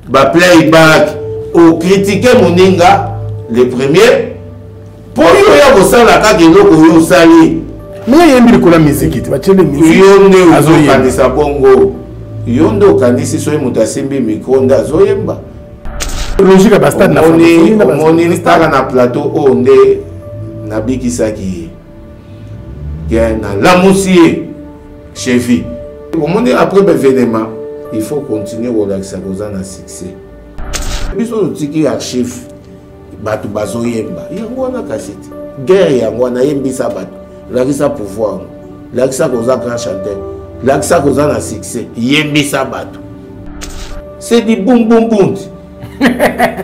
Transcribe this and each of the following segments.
Ba playback o critiquer moninga le premier mpo yo oya kosala kaka eloko oyo osali. Mais ayembi likolo ya miziki te, batie nde miziki. Yo nde ozokanisa bongo, yo nde okanisi soki moto asimbi micro nde azoyemba. Logique ya bastade na omoni kaka na plateau oyo nde nabikisaki ye ke nalamusi ye cheville. Omoni après baévénement il faut continuer kolakisa koza na succès. Biso totiki archive, bato bazoyemba yango wana, kasi te guerre yango wana. Yembisa bato, lakisa pouvoir, lakisa koza grand chanteur, lakisa koza na succès, yembisa bato. C'est du boum boum boum.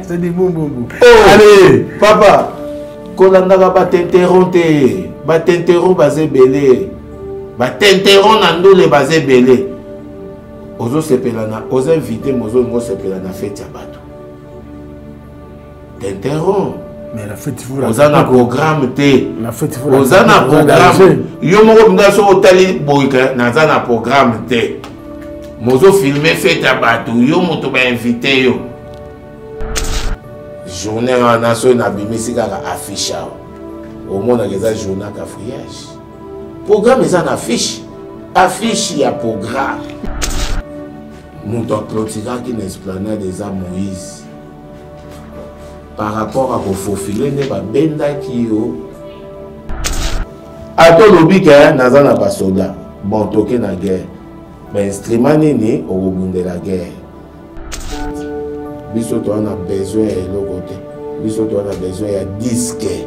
C'est du boum boum boum. Oh, allez papa, kolandaka batenteron te, batenteron baza ebele, batenteron na ndule baza ebele. Ozosepela na oza invité, mozolinga osepela na fete ya bato tenteron. Mais la fête, faut oza na programme te, oza na programme yo moko mpenza. Soki otali boyka, naza na programme te, mozofilme fete ya bato, yo moto bainvite yo. Journée wana soki nabimisi kaka affiche awa, omonaka eza journée ya cafouillage. Programme eza na affiche, affiche ya programme. Moto aclotiraki na esplanade eza Moïse par rapport à kofofile nde babendaki yo. Ata olobi ke naza na basoda, bon, toke na guerre, bainstrument nini okobundela guerre? Biso toza na besoin ya eloko te, biso toza na besoin ya disque.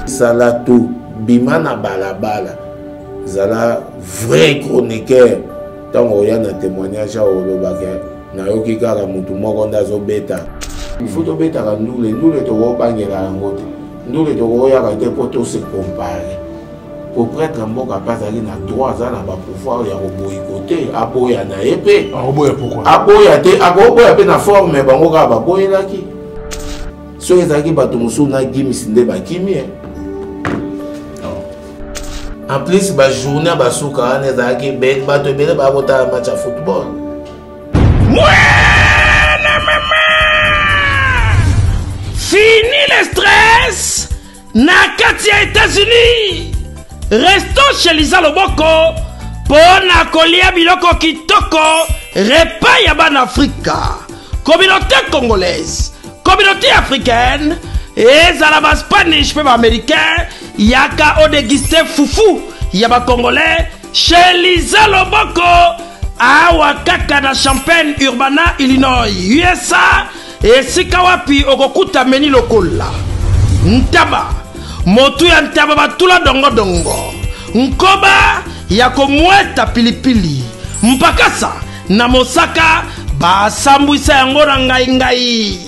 Sala tout, bima na balabala, zala vrai chroniqueur. Ntango oya na témoignage awa, olobaka nayoki kaka motu moko nde azobeta. Ifo tobetaka ndule, ndule tokobangela yango te, ndule tokoyaka te mpo tose compare. Po prêtre mboka mpe azalaki na droit, aza na bapouvoir ya koboyiko te, aboya na ye mpe. Akoboya pourquoi? Aboya te, akoboya mpe na forme bango kaka baboyelaki. Soki ezalaki bato mosusu na Gims nde bakimi. En plus bajournée ya basuka wana ezalaki bato ebele baya kotala match ya football. Mwana mama, fini le stress na kati ya États-Unis. Resto chez Liza Loboko mpo na kolia biloko kitoko, repas ya bana Afrika, communauté congolaise, communauté africaine, ezala baspanish mpe baaméricain, yaka odeguste fufu ya bacongolais chez Liza Loboko, awa kaka na Champagne Urbana, Illinois, USA, esika wapi okokuta meni lokola ntaba, motu ya ntaba batula dongodongo, nkoba ya komweta pilipili, mpakasa na mosaka basambwisa yango na ngai-ngai.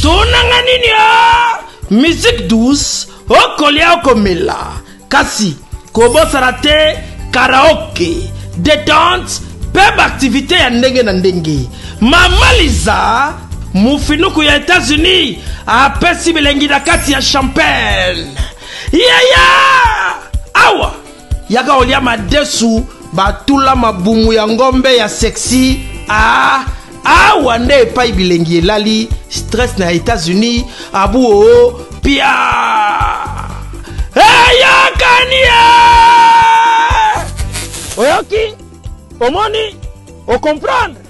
Tunanga nini o musique douce, okolia, okomela, kasi kobosana te karaoke, détente mpe baaktivité ya ndenge na ndenge. Mama Liza mofinuku ya États-Unis apesi bilengi na kati ya Champagne. Yaya, awa yaka kolia madesu batula mabumu ya ngombe ya sexy. Ah, awa nde epai bilengi elali, stress na États-Unis abu oo pia eyokani ye. Oyoki, omoni, okomprendre,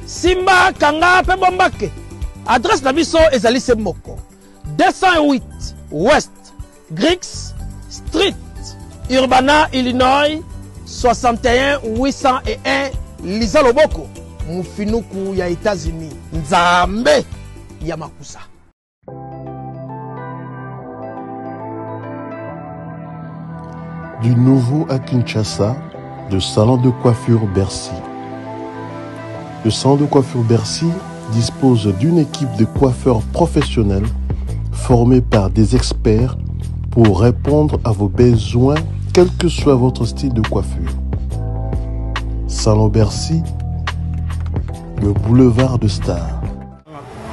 simba, kanga mpe bombake. Adresse na biso ezali se moko: 208 West Griggs Street, Urbana, Illinois 61 801. Liza Loboko, mofinuku ya États-Unis, Nzambe ya makusa. Du nouveau à Kinshasa, le salon de coiffure Bercy. Le salon de coiffure Bercy dispose d'une équipe de coiffeurs professionnels formés par des experts pour répondre à vos besoins, quel que soit votre style de coiffure. Salon Bercy, le boulevard de Star.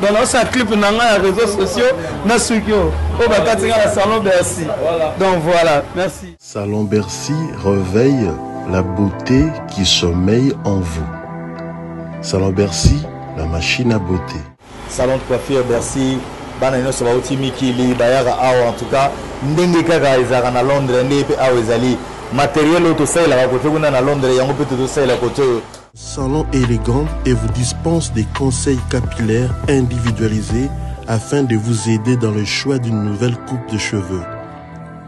Donc naosala clip na ngai ya réseaux sociaux na suki oyo oyo bakati ngai na Salon Bercy. Donc voilà, merci. Salon Bercy réveille la beauté qui sommeille en vous. Salon Bercy, la La machine à beauté. Salon de coiffure Bercy bana nyonso bauti mikili bayaka awa en tout cas ndenge kaka ezalaka na Londres ndenge mpe awa ezali materiel oyo tosalelaka kote kuna na Londres yango mpe tozosalela kote oyo. Salon élégant et vous dispense des conseils capillaires individualisés afin de vous aider dans le choix d'une nouvelle coupe de cheveux,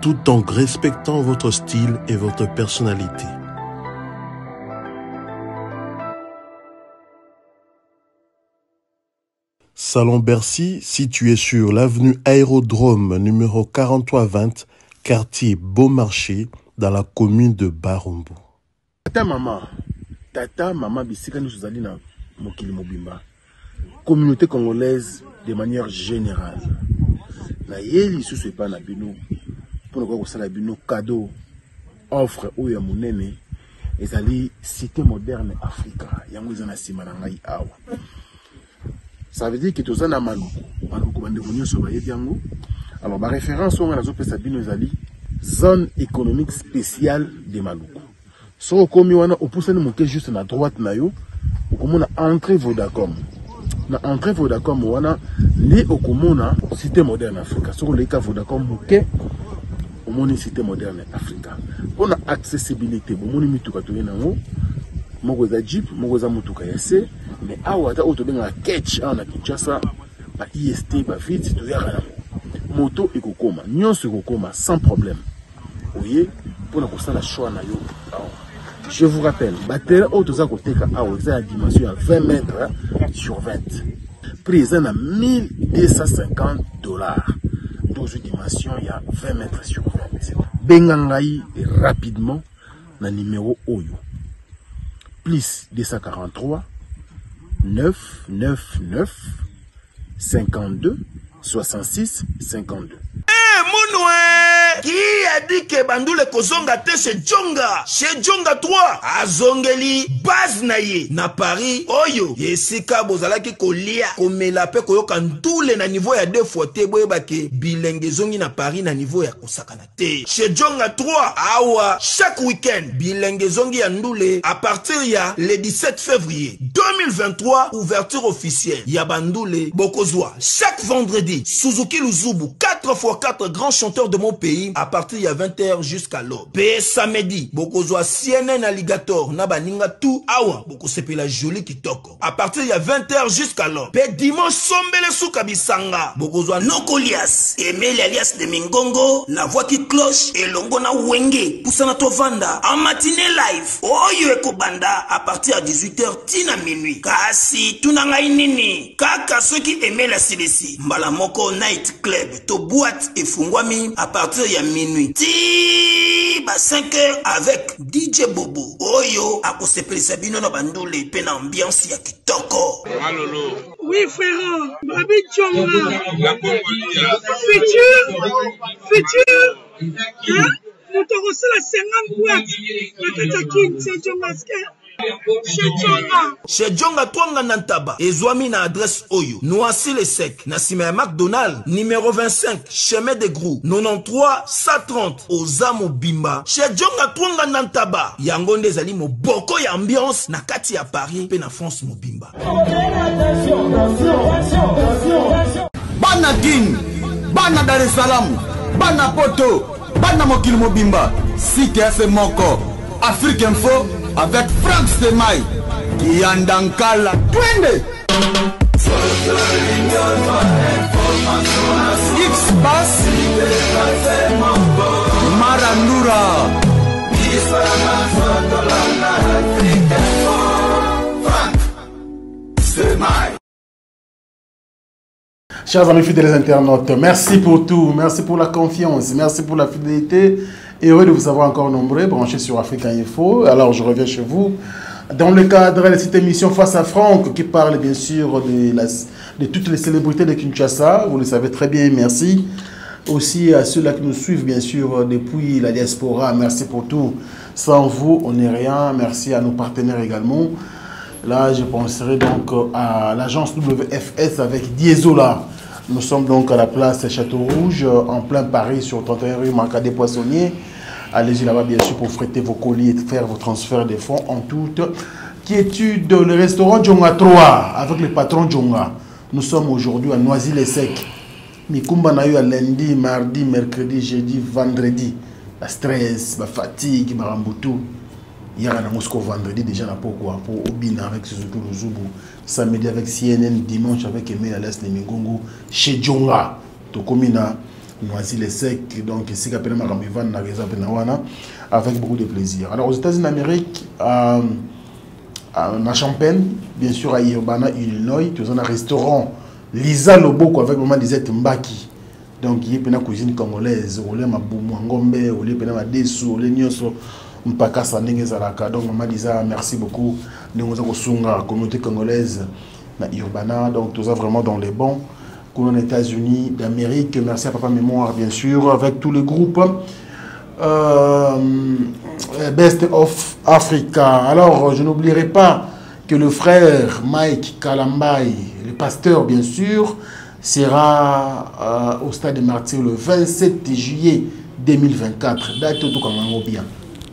tout en respectant votre style et votre personnalité. Salon Bercy, situé sur l'avenue Aérodrome numéro 4320, quartier Beaumarchais, dans la commune de Barumbu. Tata mama, tata mama bisika nyonso ozali na mokili mobimba, communauté congolaise de manière générale, naye lisusu epai na bino mpo na koya kosala bino cadeau offre oyo ya monene ezali cité moderne Africa, yango eza na nsima na ngai awa. Ça veut dire que toza na Maluku, Maluku bandeko nyonso bayebi yango. Alors ba référence oyo ngai nazopesa bino ezali zone économique spéciale de Maluku. Soki okomi wana opusani moke juste na droite na yo okomona entrée Vodacom. Na entrée Vodacom wana nde okomona cité moderne Africa. Soki oleki ka Vodacom moke omoni cité moderne Africa. Mpona accessibilité bomoni mituka toye nango, moko eza jeep, moko eza motuka ya se, mais awa ata oyo tobengaka ketch awa na Kinshasa ba IST ba vite toyaka yango, moto ekokoma nyonso ekokoma sans problème. Oye mpona kosala choix na yo awa. Je vous rappelle, ba terrain oyo toza koteka awa eza ya dimension ya 20 mètres sur 20. Prix eza na 1250 dollars. Nde ozwi dimension ya 20 mètres sur 20. Benga ngai rapidement na numéro oyo plus 243 999 52 66 52. Eh, munwe qui a dit que bandule kozonga te chez Djonga, chez Djonga 3 azongeli base na ye na Paris oyo esika bozalaki kolia komela pe koyoka ndule na niveau ya 2 fois te. Boyeba ke bilenge ezongi na Paris na niveau ya kosakana te. Chez Djonga 3 awa chaque week-end bilenge ezongi ya ndule à partir ya le 17 février 2023, ouverture officielle ya bandule bokozwa chaque vendredi Suzuki Luzubu 4x4 grand chanteur de mon pays à partir ya vingt heures jusqu'à l'aube. Pe samedi bokozwa CNN Alligator na baninga tout awa bokosepela joli kitoko à partir ya vingt heures jusqu'à l'aube. Pe dimanche sombele suka bisanga bokozwa Nokolias Emeli alias de Mingongo la voix qui cloche elongo na Wenge pusana tovanda en matinée live oyo ekobanda à partir ya dix-huit heures ti na minuit. Kasi tuna ngai nini kaka soki Emeli asilisi mbala moko night club to boîte efungwami à partir ya minuit ti ba 5 heures avec DJ Bobo oyo akosepelisa bino na bandule pe na ambiance ya kitoko. Malolo. Oui frère, Babi Djonga. Futur, futur, hein? Moto akosala 50 boîte na kati ya Kin, c'est Djonga ske. Chez Djonga. Chez Djonga Twanga na Ntaba ezwami na adresse oyo Noisy-le-Sec na sima ya McDonald numéro 25 chemin de Grou 93 130 oza mobimba. Chez Djonga Twanga na Ntaba yango nde ezali moboko ya ambiance na kati ya Paris pe na France mobimba. Bana Kin, bana Dar es Salaam, bana Poto, bana mokili mobimba, site ya se moko Afrique Info avec Franck Stemay Kiyanda Nkala twende X Bass Marandura Chers amis fidèles internautes, merci pour tout, merci pour la confiance, merci pour la fidélité. Heureux de vous avoir encore nombreux branchés sur Africa Info. Alors je reviens chez vous dans le cadre de cette émission Face à Franck qui parle bien sûr de toutes les célébrités de Kinshasa. Vous le savez très bien, merci. Aussi à ceux-là qui nous suivent bien sûr depuis la diaspora, merci pour tout. Sans vous, on n'est rien. Merci à nos partenaires également. Là, je penserai donc à l'agence WFS avec Diesola. Nous sommes donc à la place Château-Rouge, en plein Paris, sur 31 rue Marcadet Poissonnier. Allez-y là-bas, bien sûr, pour fréter vos colis et faire vos transferts de fonds en toute Quiétude, le restaurant Djonga 3 avec le patron Djonga. Nous sommes aujourd'hui à Noisy-les-Secs. Mikumba na yo ya lundi, mardi, mercredi, jeudi, vendredi. Ba stress, ba fatigue, ba rambutu. Yaka nango siko vendredi déjà na pokwa po obina avec Suzuki Luzubu, samedi avec CNN, dimanche avec Emile Alias Nemingongo chez Djonga. Tokomi na Noisy-le-Sec, donc esika pena makambo evandaka eza pena wana avec beaucoup de plaisir. Alors aux États-Unis d'Amérique, na Champagne, bien sûr à Urbana, Illinois, toza na restaurant Lisa Loboko avec maman Lisette Mbaki. Donc ye pena cuisine congolaise, olia mabumu ya ngombe, olia pena madesu, olia nyonso mpakasa ndenge ezalaka. Donc maman Lisa, merci beaucoup ndenge oza kosunga communauté congolaise na Urbana. Donc toza vraiment dans les bons. Kuna na États-Unis d'Amérique, merci à Papa Mémoire bien sûr avec tous les groupes Best of Africa. Alors je n'oublierai pas que le frère Mike Kalambay, le pasteur bien sûr, sera au stade des Martyrs le 27 juillet 2024. Date tout comme bien.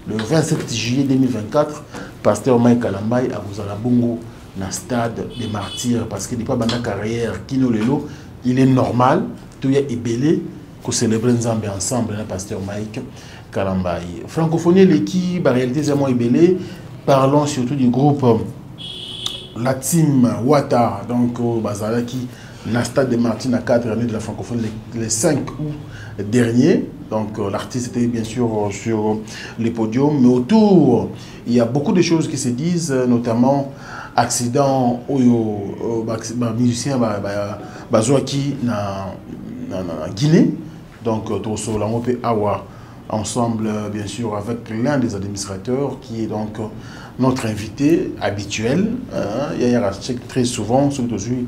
Le 27 juillet 2024, pasteur Mike Kalambay a kozala bongo na stade des Martyrs parce que depuis banda carrière Kino Lelo, il est normal tout ya ebele ko célébrer Nzambe ensemble na pasteur Mike Kalambay. Francophonie l'équipe, ba réalité zamo ebele, parlons surtout du groupe la team Wata, donc bazalaki na stade des Martyrs na 4 année de la francophonie les 5 août dernier. Donc l'artiste était bien sûr sur les podiums, mais autour il y a beaucoup de choses qui se disent, notamment accident oyo ba musicien bazwaki na Guinée. Donc tosola ngo pe awa ensemble bien sûr avec l'un des administrateurs qui est donc notre invité habituel, hein, il y a très souvent surtout aujourd'hui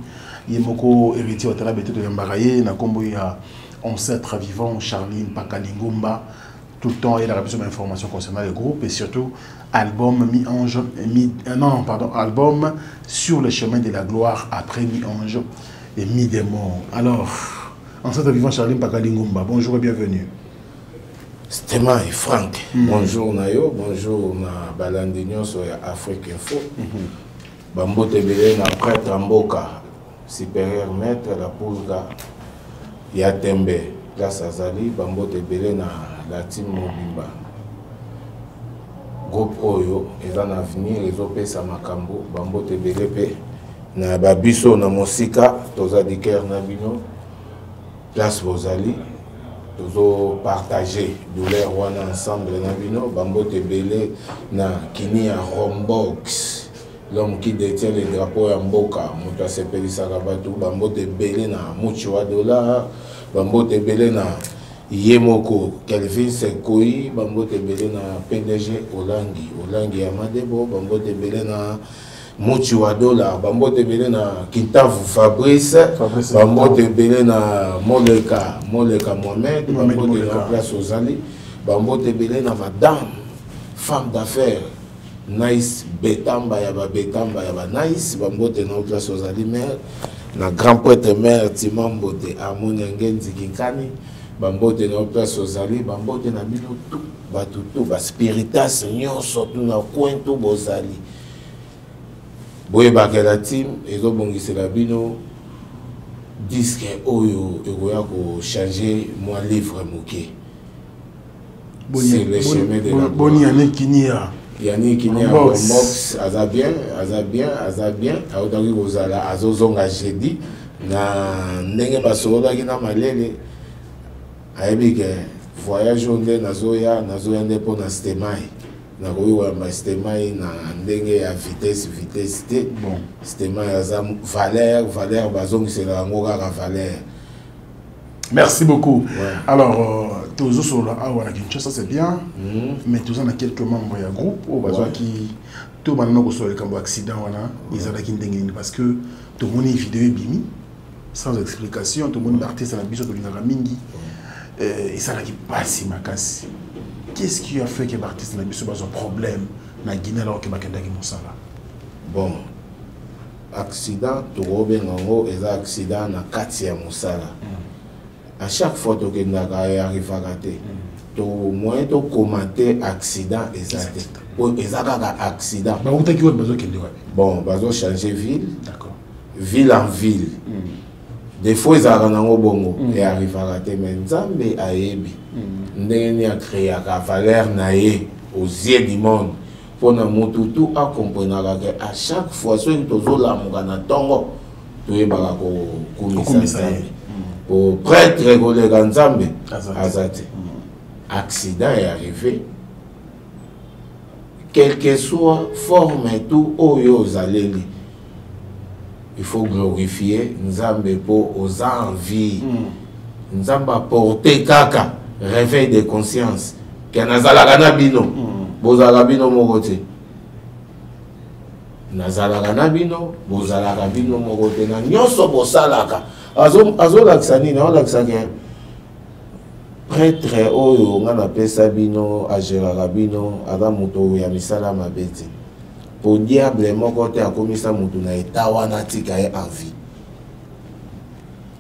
Yemoko héritier Watanabe de Mbaraye na kombo ya ancêtre vivant Charline Pakalingumba. Tout le temps il a besoin d'informations concernant le groupe et surtout album mi-ange mi non pardon album sur le chemin de la gloire après mi-ange et mi-démon. Alors ancêtre vivant Charline Pakalingumba, bonjour et bienvenue. Stéma et Franck, bonjour Nayo, bonjour na balandi nyonso ya Afrique Info. Bambote ebele na prêtre mboka supérieur maître la pulga ya Tembe place azali, bambote ebele na la team mobimba. Groupe oyo eza na avenir ezopesa makambo, bambote ebele pe na babiso na mosika toza diker na bino place bozali tozo partager douleur wana ensemble na bino. Bambote ebele na kini ya Rombox, l'homme qui détient le drapeau ya mboka, moto asepelisaka bato. Bambote ebele na Muchi wa dollar, bambote ebele na ye moko Kelvin Sekoyi, bambote ebele na PDG Olangi, Olangi ya Madebo, bambote ebele na Muchi wa dollar, bambote ebele na Kintavu Fabrice, Fabrice bambote Kintavu. ebele na Moleka, Moleka Mohamed, Mohamed bambote na Moleka. place ozali, bambote ebele na madame femme d'affaires Nice Betamba ya ba Betamba ya ba Nice, bambote na place ozali mère na grand prêtre mère Timambote Harmonia Ngenzi Kinkani, bambote na place ozali, bambote na bino tout bato tout ba spiritas nyonso tout na coin tout bozali. Boyebaka la team ezobongisela bino disque oyo ekoya ko changer moi livre moke. Boni, C'est le chemin de la boni gloire. Yannick Kinia. Yannick Kinia, Rombox. Rombox, aza bien, aza bien, aza bien. Aotaki kozala azozonga jeudi na ndenge basololaki na malele. Ayebi ke voyage oyo nde nazoya, nazoya nde mpo na Stemai. Nakoki koyamba Stemai na ndenge ya vitesse, vitesse te. Bon. Stemai aza valeur, valeur bazongisela yango kaka valeur. Merci beaucoup. Ouais. Alors, tozo solo awa na Kinshasa, c'est bien. Mais tozo na quelques membres ya groupe oyo bazwaki to banana kosolola likambo ya accident wana, ezalaki ndenge nini? Parce que tomoni vidéo ebimi sans explication, tomoni ba artiste na biso tolingaka mingi. Esalaki pasi makasi. Qu'est-ce qui a fait que ba artiste na biso bazwa problème na Guinée alors que bakendaki mosala? Bon, accident tokobenga yango eza accident na kati ya mosala. À chaque fois tokendaka, arrivaka te. To moyen to commenter accident eza te. Po eza kaka accident. Bautaki wapi bazokende wapi? Bon, bazo changer ville. D'accord. Ville en ville. Des fois ezalaka nango bongo mm. e arrivaka te mais Nzambe ayebi ndenge nini acréaka valeur na ye aux yeux du monde mpona motu tu acomprenaka ke à chaque fois soki tozolamuka na ntongo toyebaka kokumisa Nzambe. Po prêtre koleka Nzambe aza te. Accident est arrivé quelle que soit forme tout oyo ozaleli il faut glorifier Nzambe po oza en vie. Nzambe aporte kaka réveil de conscience ke nazalaka na bino, bozalaka bino moko te. Nazalaka na bino, bozalaka bino moko te na nyonso bosalaka. Azolakisa nini? Azolakisa ke prêtre oyo nga napesa bino agéraka bino aza moto ya misala mabe te. Po diable moko te akomisa moto na eta wana atika ye en vie.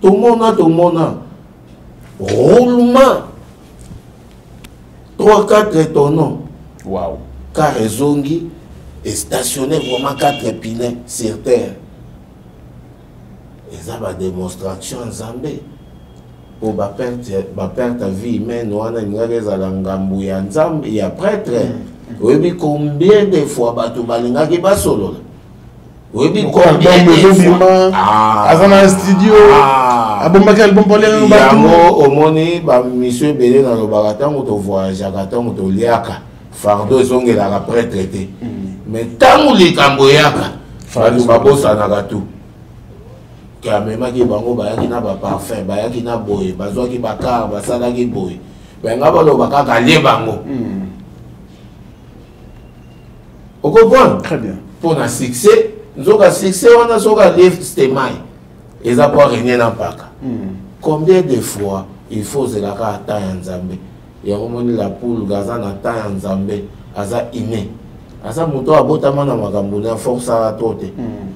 Tomona roulement 3-4 tonneaux. Wow. Car ezongi est stationné vraiment 4 pneus sur terre. Eza ba démonstration Nzambe. Po ba perte vie humaine wana elingaki ezala ngambu ya Nzambe ya prêtre. Oyebi combien de fois bato balingaki basolola? Oyebi combien de fois? Aza na studio. Abombaki album po alia bato. Yango omoni ba mission ebele nalobaka ntango tovoyageaka, ntango toliaka, fardeau ezongelaka prêtre te. Mais ntango likambo eyaka, bato babosanaka tout. Ke amemaki bango, bayaki na ba parfum, bayaki na boye, bazwaki ba car, basalaki boye. Benga baloba kaka alie bango. Okomprendre? Très bien. Pour na succès, nzoka succès wana soka alie stemai. Eza po régner na mpaka. Combien de fois il faut zelaka ata ya Nzambe? Yango moni la poule gaza na temps ya Nzambe, aza inné. Aza moto abotama na makambo na force ala to te.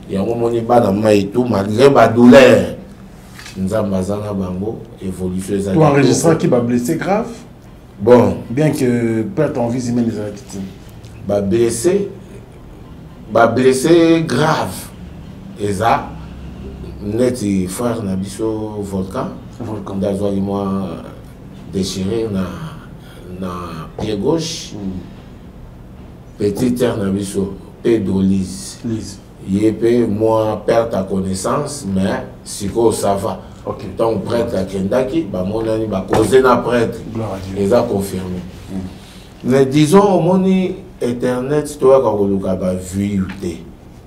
Yango moni bana mai tout malgré ba douleur. Nzambe aza na bango évolution eza. Tu enregistré qui ba blessé grave? Bon, bien que perte en vie humaine ezalaki te. Ba blessé, ba blessé grave. Eza neti frère na biso Volcan. Volcan. Ndazwaki mwa déchiré na pied gauche. Petite terre na biso Pedro Lise. Lise. Ye pe moi perte à connaissance mais siko ça va. Okay. Donc prêtre akendaki ba monani ba causer na prêtre. Gloire à Dieu. Eza confirmé. Mais disons omoni internet toyaka koluka ba vues te.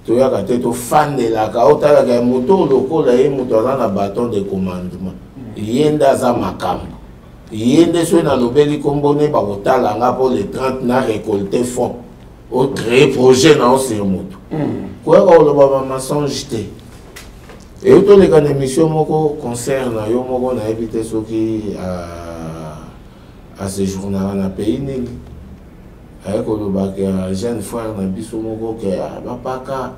Toyaka te tofandelaka otalaka ya moto lokola ye moto aza na bâton de commandement. Ye nde aza makambo. Ye nde soki nalobeli kombo ne bakotala nga po le 30 na récolter fonds. O créer projet na osir moto. Koyaka koloba ba mensonge te. Et toleka na émission moko concert na yo moko nayebi te soki a séjournaka na pays nini. Aye koloba ke jeune frère na biso moko ke bapaka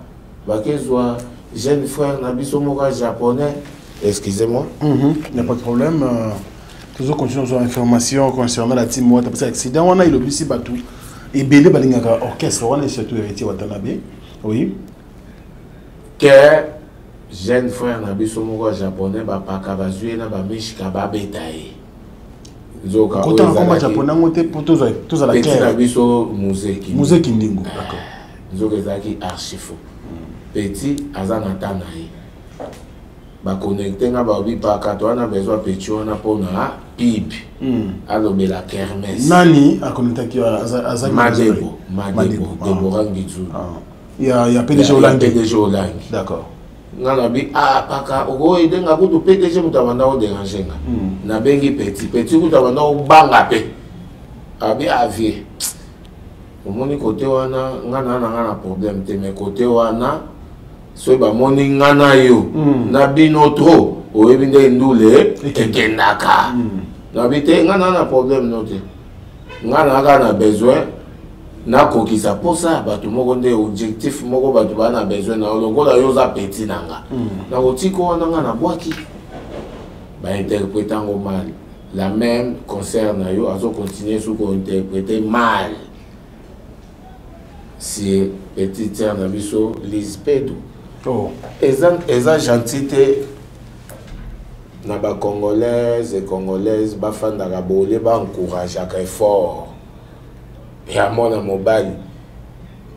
bakezwa jeune frère na biso moko japonais. Excusez-moi. Il n'y a pas de problème. Toujours continuer sur information concernant la team Wata parce que accident wana il obisi batu ebele balingaka orchestre wana surtout héritier Watanabe. Oui. Que jeune frère na biso moko japonais bapaka bazwi na ba mishka babeta ye. Nzoka Kota na komba japonais ngo te po tozala clair. Petit na biso Muzeki. Muzeki Ndingo. D'accord. Nzoka ezalaki archi faux. Petit aza na temps na ye. Ba connecté nga ba obi paka to wana besoin petit wana pona pib. Alobela kermesse. Nani a connecté ki aza Madebo, Madebo, Deborah Ngizou. Ya PDG Olangi. PDG Olangi. D'accord. Nga na bi ah paka okoyi denga kutu PDG mutu abanda ko déranger nga. Na bengi petit, petit kutu abanda ko banga pe. Abi avie. Omoni côté wana nga na nga na problème te mais côté wana soki bamoni nga na yo na bino trop oyebi nde ndule ekendaka. Na bi te nga na na problème no te. Nga na ka na besoin nakokisa posa bato moko nde objectif moko bato ba na besoin na lokola yo za petit na nga. Nakotika wana nga nabwaki. Ba interpréter yango mal. La même concert na yo azo continuer su ko interpréter mal si petite sœur na biso Lise Pedro. Oh. Eza, eza gentil te na ba congolaise et congolaise bafandaka bole ba encourageaka effort ya mwana mobali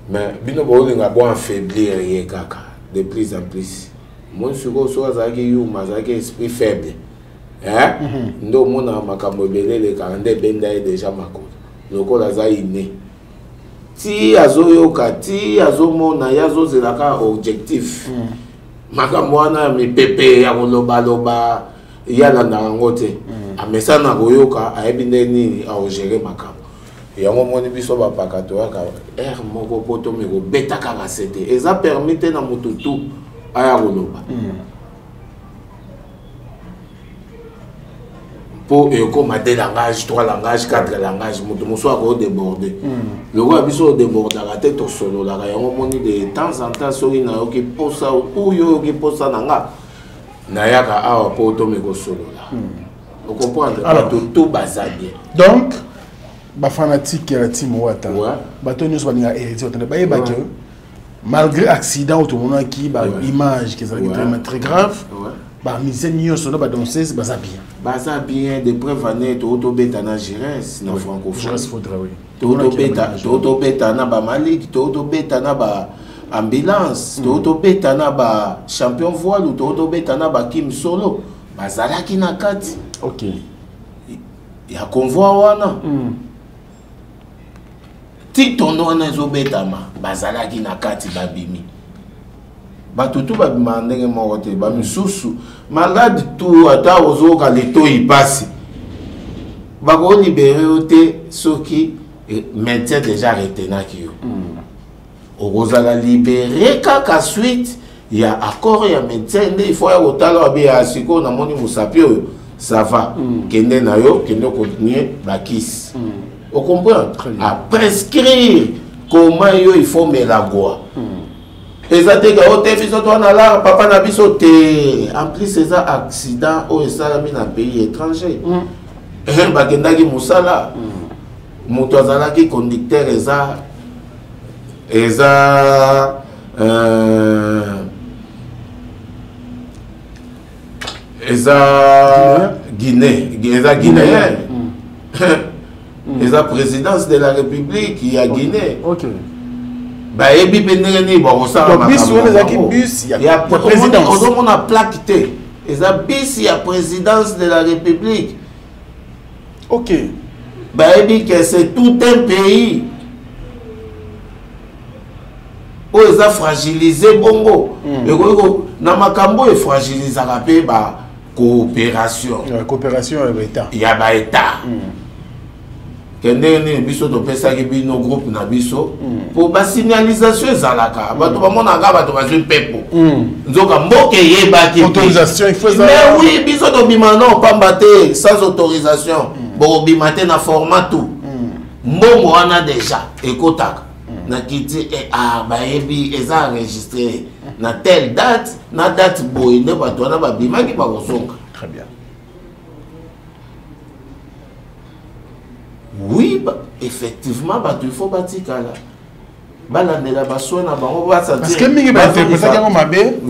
mais bino bolinga bo affaiblir ye kaka de plus en plus. Omoni sikoyo soki azalaki yuma, azalaki esprit faible eh? mm -hmm. Nde omonaka makambo ebele elekaka nde ebenda ye deja makolo lokola aza inne ti azoyoka ti azomona ye azozela kaka objectif. Makambo wana ya mipepe ya kolobaloba ye alandaka yango te. Amesana koyoka, ayebi nde nini aogere makambo yango. Omoni biso bapaka toyaka aire moko mpo tomi kobeta kaka se te, eza permis te na motu tu aya koloba mpo ekoma deux langage, trois langage, quatre langage, moto mosusu akodéborde. Lokola biso odébordaka te, tosololaka yango. Omoni, de temps en temps soki nayoki mposa oyo oyoki mposa na nga, nayaka awa mpo tomi kosolola. Ocomprendre, bato to baza bien. Donc bafanatique ya la team Wata, bato nyonso balingaka Héritier Wata, bayebaki malgré accident oyo tomonaki, baimage ezalaki vraiment très grave, bamusicien nyonso na badanseuse baza bien. Baza bien. De preuve ane to tobeta na Gires na francophonie, to tobeta na bamalik, to tobeta na ba ambulance, to tobeta na ba champion voile, to tobeta na bakim solo, bazalaki na kati ya convoi wana. Ti tondo wana ezobetama, bazalaki na kati. Babimi bato tu babimaka ndenge moko te. Bamisusu malade tu, ata ozoyoka litoi pasi, bakolibere yo te soki médecin déjà retenaki yo. Okozala libéré kaka suite ya accord ya médecin nde il faut ya kotala wabi ya sikoyo namoni mosapi oyo, ça va, kende na yo, kende continue bakisi. Ocomprendre, aprescrire comment yo il faut mela gwa. Eza te ka o te biso to wana lara papa na biso te. En plus eza accident oyo esalami na pays étranger. Bakendaki mosala, moto azalaki conducteur eza Guinée, eza guinéen, eza présidence de la République ya Guinée. Bayebi mpe ndenge nini bakosala. Ozomona plaque te, eza bus ya présidence de la République. Bayebi que c'est tout un pays oyo eza fragilisé bongo. Ekoki na makambo oyo efragilisaka mpe ba coopération. Coopération ya baétat. Ya baétat. Ke ndenge nini biso topesaki bino groupe na biso mpo basignalisation ezalaka, bato bamonaka, bato bazwi mpepo, nzoka mboka eyebaki. Autorisation, il faut. Mais oui, biso tobima no pamba te, sans autorisation bokobima te na format tout. Mbongo wana déjà ekotaka na kiti e, ah, bayebi eza enregistré na telle date na date boye nde bato wana babimaki, bakozonga. Très bien. Oui, ba, effectivement bato il faut batikala balandela basoin na bango. Parce que mingi bainterprétaki yango mabe.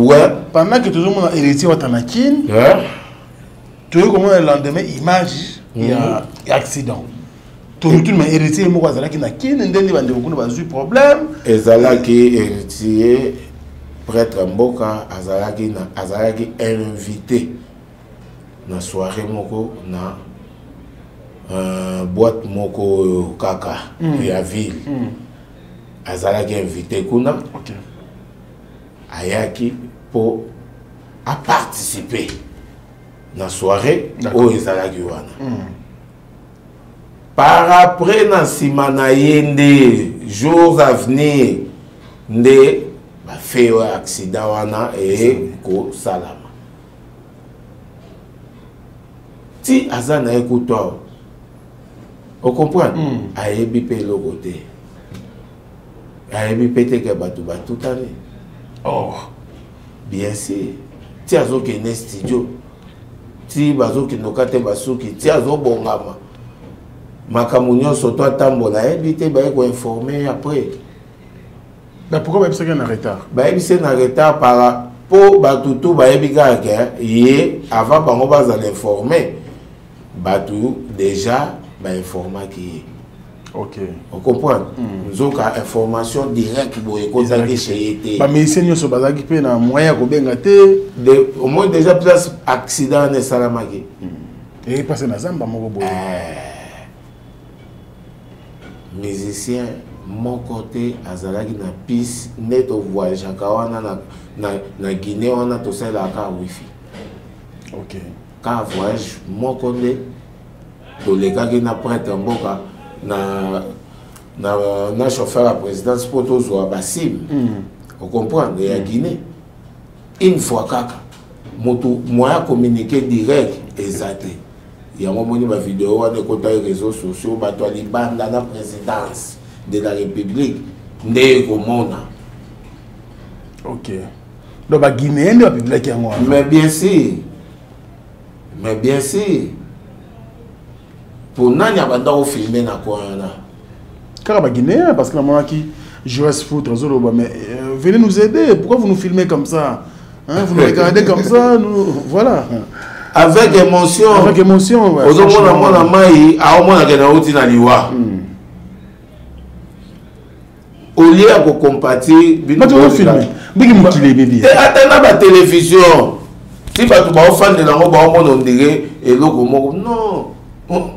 Pendant que tozomona Héritier Wata na Kine, toyei komona le lendemain image ya accident. Tolutuni ma Héritier moko azalaki na Kine, ndenge bandeko kuna bazwi problème. Ezalaki Héritier prêtre mboka azalaki invité na soirée moko na boîte moko oyo kaka ya ville. Azalaki invité kuna. Ayaki mpo aparticipe na soirée oyo ezalaki wana. Par après, na nsima na ye nde jours à venir nde bafe oyo accident wana ekosalama. Ti aza na ye kutu awa, ocomprendre, ayebi mpe eloko te, ayebi mpe te ke bato batutani. Oh. Bien sûr, ti azokende studio. Ti bazokende okate basuki, ti azobongama makambo nyonso to atambola ayebi te, baye koinforme après. Mais pourquoi bayebisaki na retard? Bayebisi na retard par mpo bato tu bayebi kaka ke ye avant bango bazala informe, bato déjà bainformaki ye. Ocomprendre? Nzoka information direct boye ekozaki chez ye te. Bamusicien nyonso bazalaki mpe na moyen ya kobenga te. Au moins déjà place accident wana esalamaki. Epase na zamba moko boye. Musicien moko te azalaki na piste nde tovoyageaka wana na Guinée wana, tosalelaka kaka wifi. Kaka voyage moko nde tolekaki na prêtre mboka na chauffeur ya présidence mpo tozwa basim. Ocomprendre? Ya Guinée, une fois kaka motu moyen communiquer direct eza te. Yango omoni bavideo wana ekotaki réseaux sociaux, bato ya libanda na présidence de la République nde ekomona. Ok, donc baguinéen nde bapubliaki yango wana? Mais bien sûr, mais bien sûr. Po nani abanda kofilme na coin wana? Kaka baguinéen, parce que namonaki Joas Foutre azoloba: mais venez nous aider, pourquoi vous nous filmez comme ça, hein, vous nous regardez comme ça, nous voilà. Avec émotion. Avec émotion, ouais. Ozomona mwana mai aomonake nauti na liwa. Olie ya kocompatir. Bato bazofilme ndenge mokili ebebi. Ata na batelevizio ti bato baofandela yango, baomona ondire eloko moko. Non,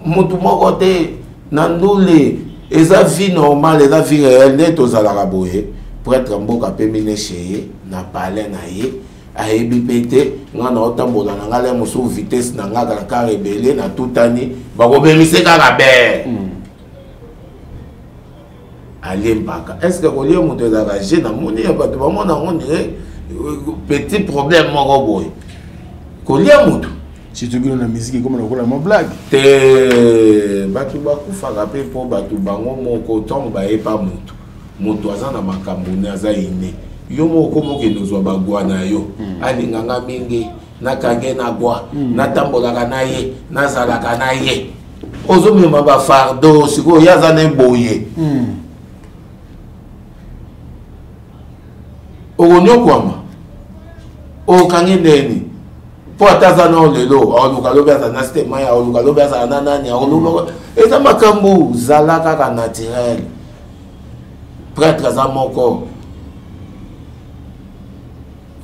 motu moko te na ndule, eza vie normale, eza vie réelle nde tozalaka boye. Prêtre mboka apemi ne chez ye na palais na ye, ayebi mpe te nga na otambola na ngai le mosusu vitesse na nga na kar ebele natutani, bakobemise kaka be. Alie mpaka. Est ce que kolia moto ezalaka je? Namoni ya bato bamona yango ndire petit problème moko boye, kolia moto. Surtout bino na musique, ekoma lokola mwa blague. Te, bato bakufaka mpe mpo bato bango moko ntango bayepa moto, moto aza na makambo ne aza ine yo moko komokende ozwa bagwa na yo. Alinganga mingi, nakange na gwa. Natambolaka na ye, nazalaka na ye, ozomema bafardo. Sikoyo ye aza na boye. Okonyokwama, okangi ndeni mpo ata aza nao lelo, aoluka lobi azala na stema, aoluka lobi azala na nani, aoluka. Eza makambo, zala kaka naturel. Prêtre aza moko,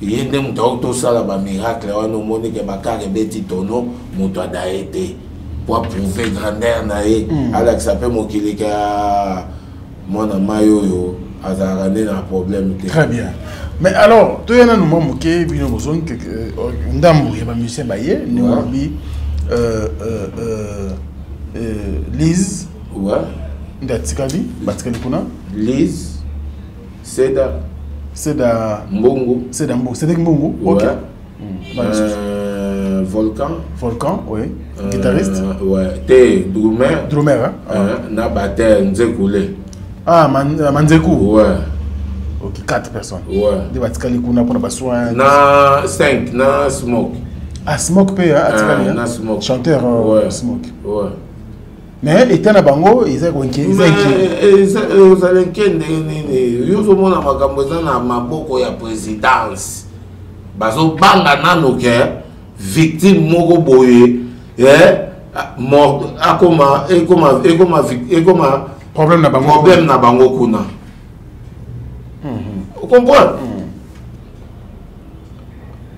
ye nde moto akoki tosala bamiracle wana. Omoni ke bakar ebeti tono, moto adaye te po aprouve grandeur na ye. Alakisa mpe mokili ke mwana mai oyo azalaka nde na problème te. Très bien. Mais alors toya nanu mwa moke, bino bozongi, ndambo ya bamusicien baye ndenge olobi, Lise nde atikali, batikali kuna. Lise, Seda. Seda. Mbungu. Seda Mbungu, Cédric Mbungu, ok. Volcan. Volcan, oui. Guitariste. Ouais, te drummer. Drummer, hein? Na batteur Nzekule. Ah, Manzeku. Ouais. Ok, quatre personnes. Ouais. Nde batikali kuna mpona basoin. Na 5 na Smoke. Ah, Smoke mpe atikali. Na Smoke. Chanteur. Ouais. Smoke. Ouais. Mais état na bango eza ozala nke ndenge nini? Yo ozomona makambo eza na maboko ya présidence, bazobanga nano ke victime moko boye mort akoma ekoma ekoma ekoma problème na bango, problème na bango kuna. Ocomprendre?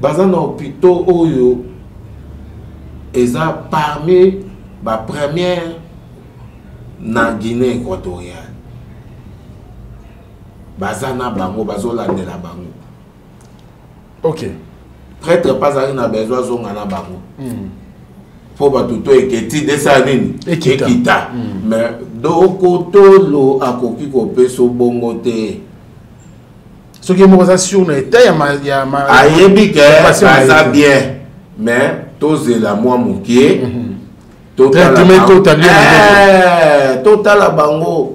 Baza na hôpitaux oyo eza parmi bapremière na Guinée équatoriale. Baza na bango, bazolandela bango. Prêtre mpe azalaki na besoin azonga na bango mpo bato to eketi desala nini? Ekita. Mais dokotolo akoki kopesa bongo te. Soki ye moko aza sur na état ya Ayebi ke aza bien, mais tozela mwa moke, totala bango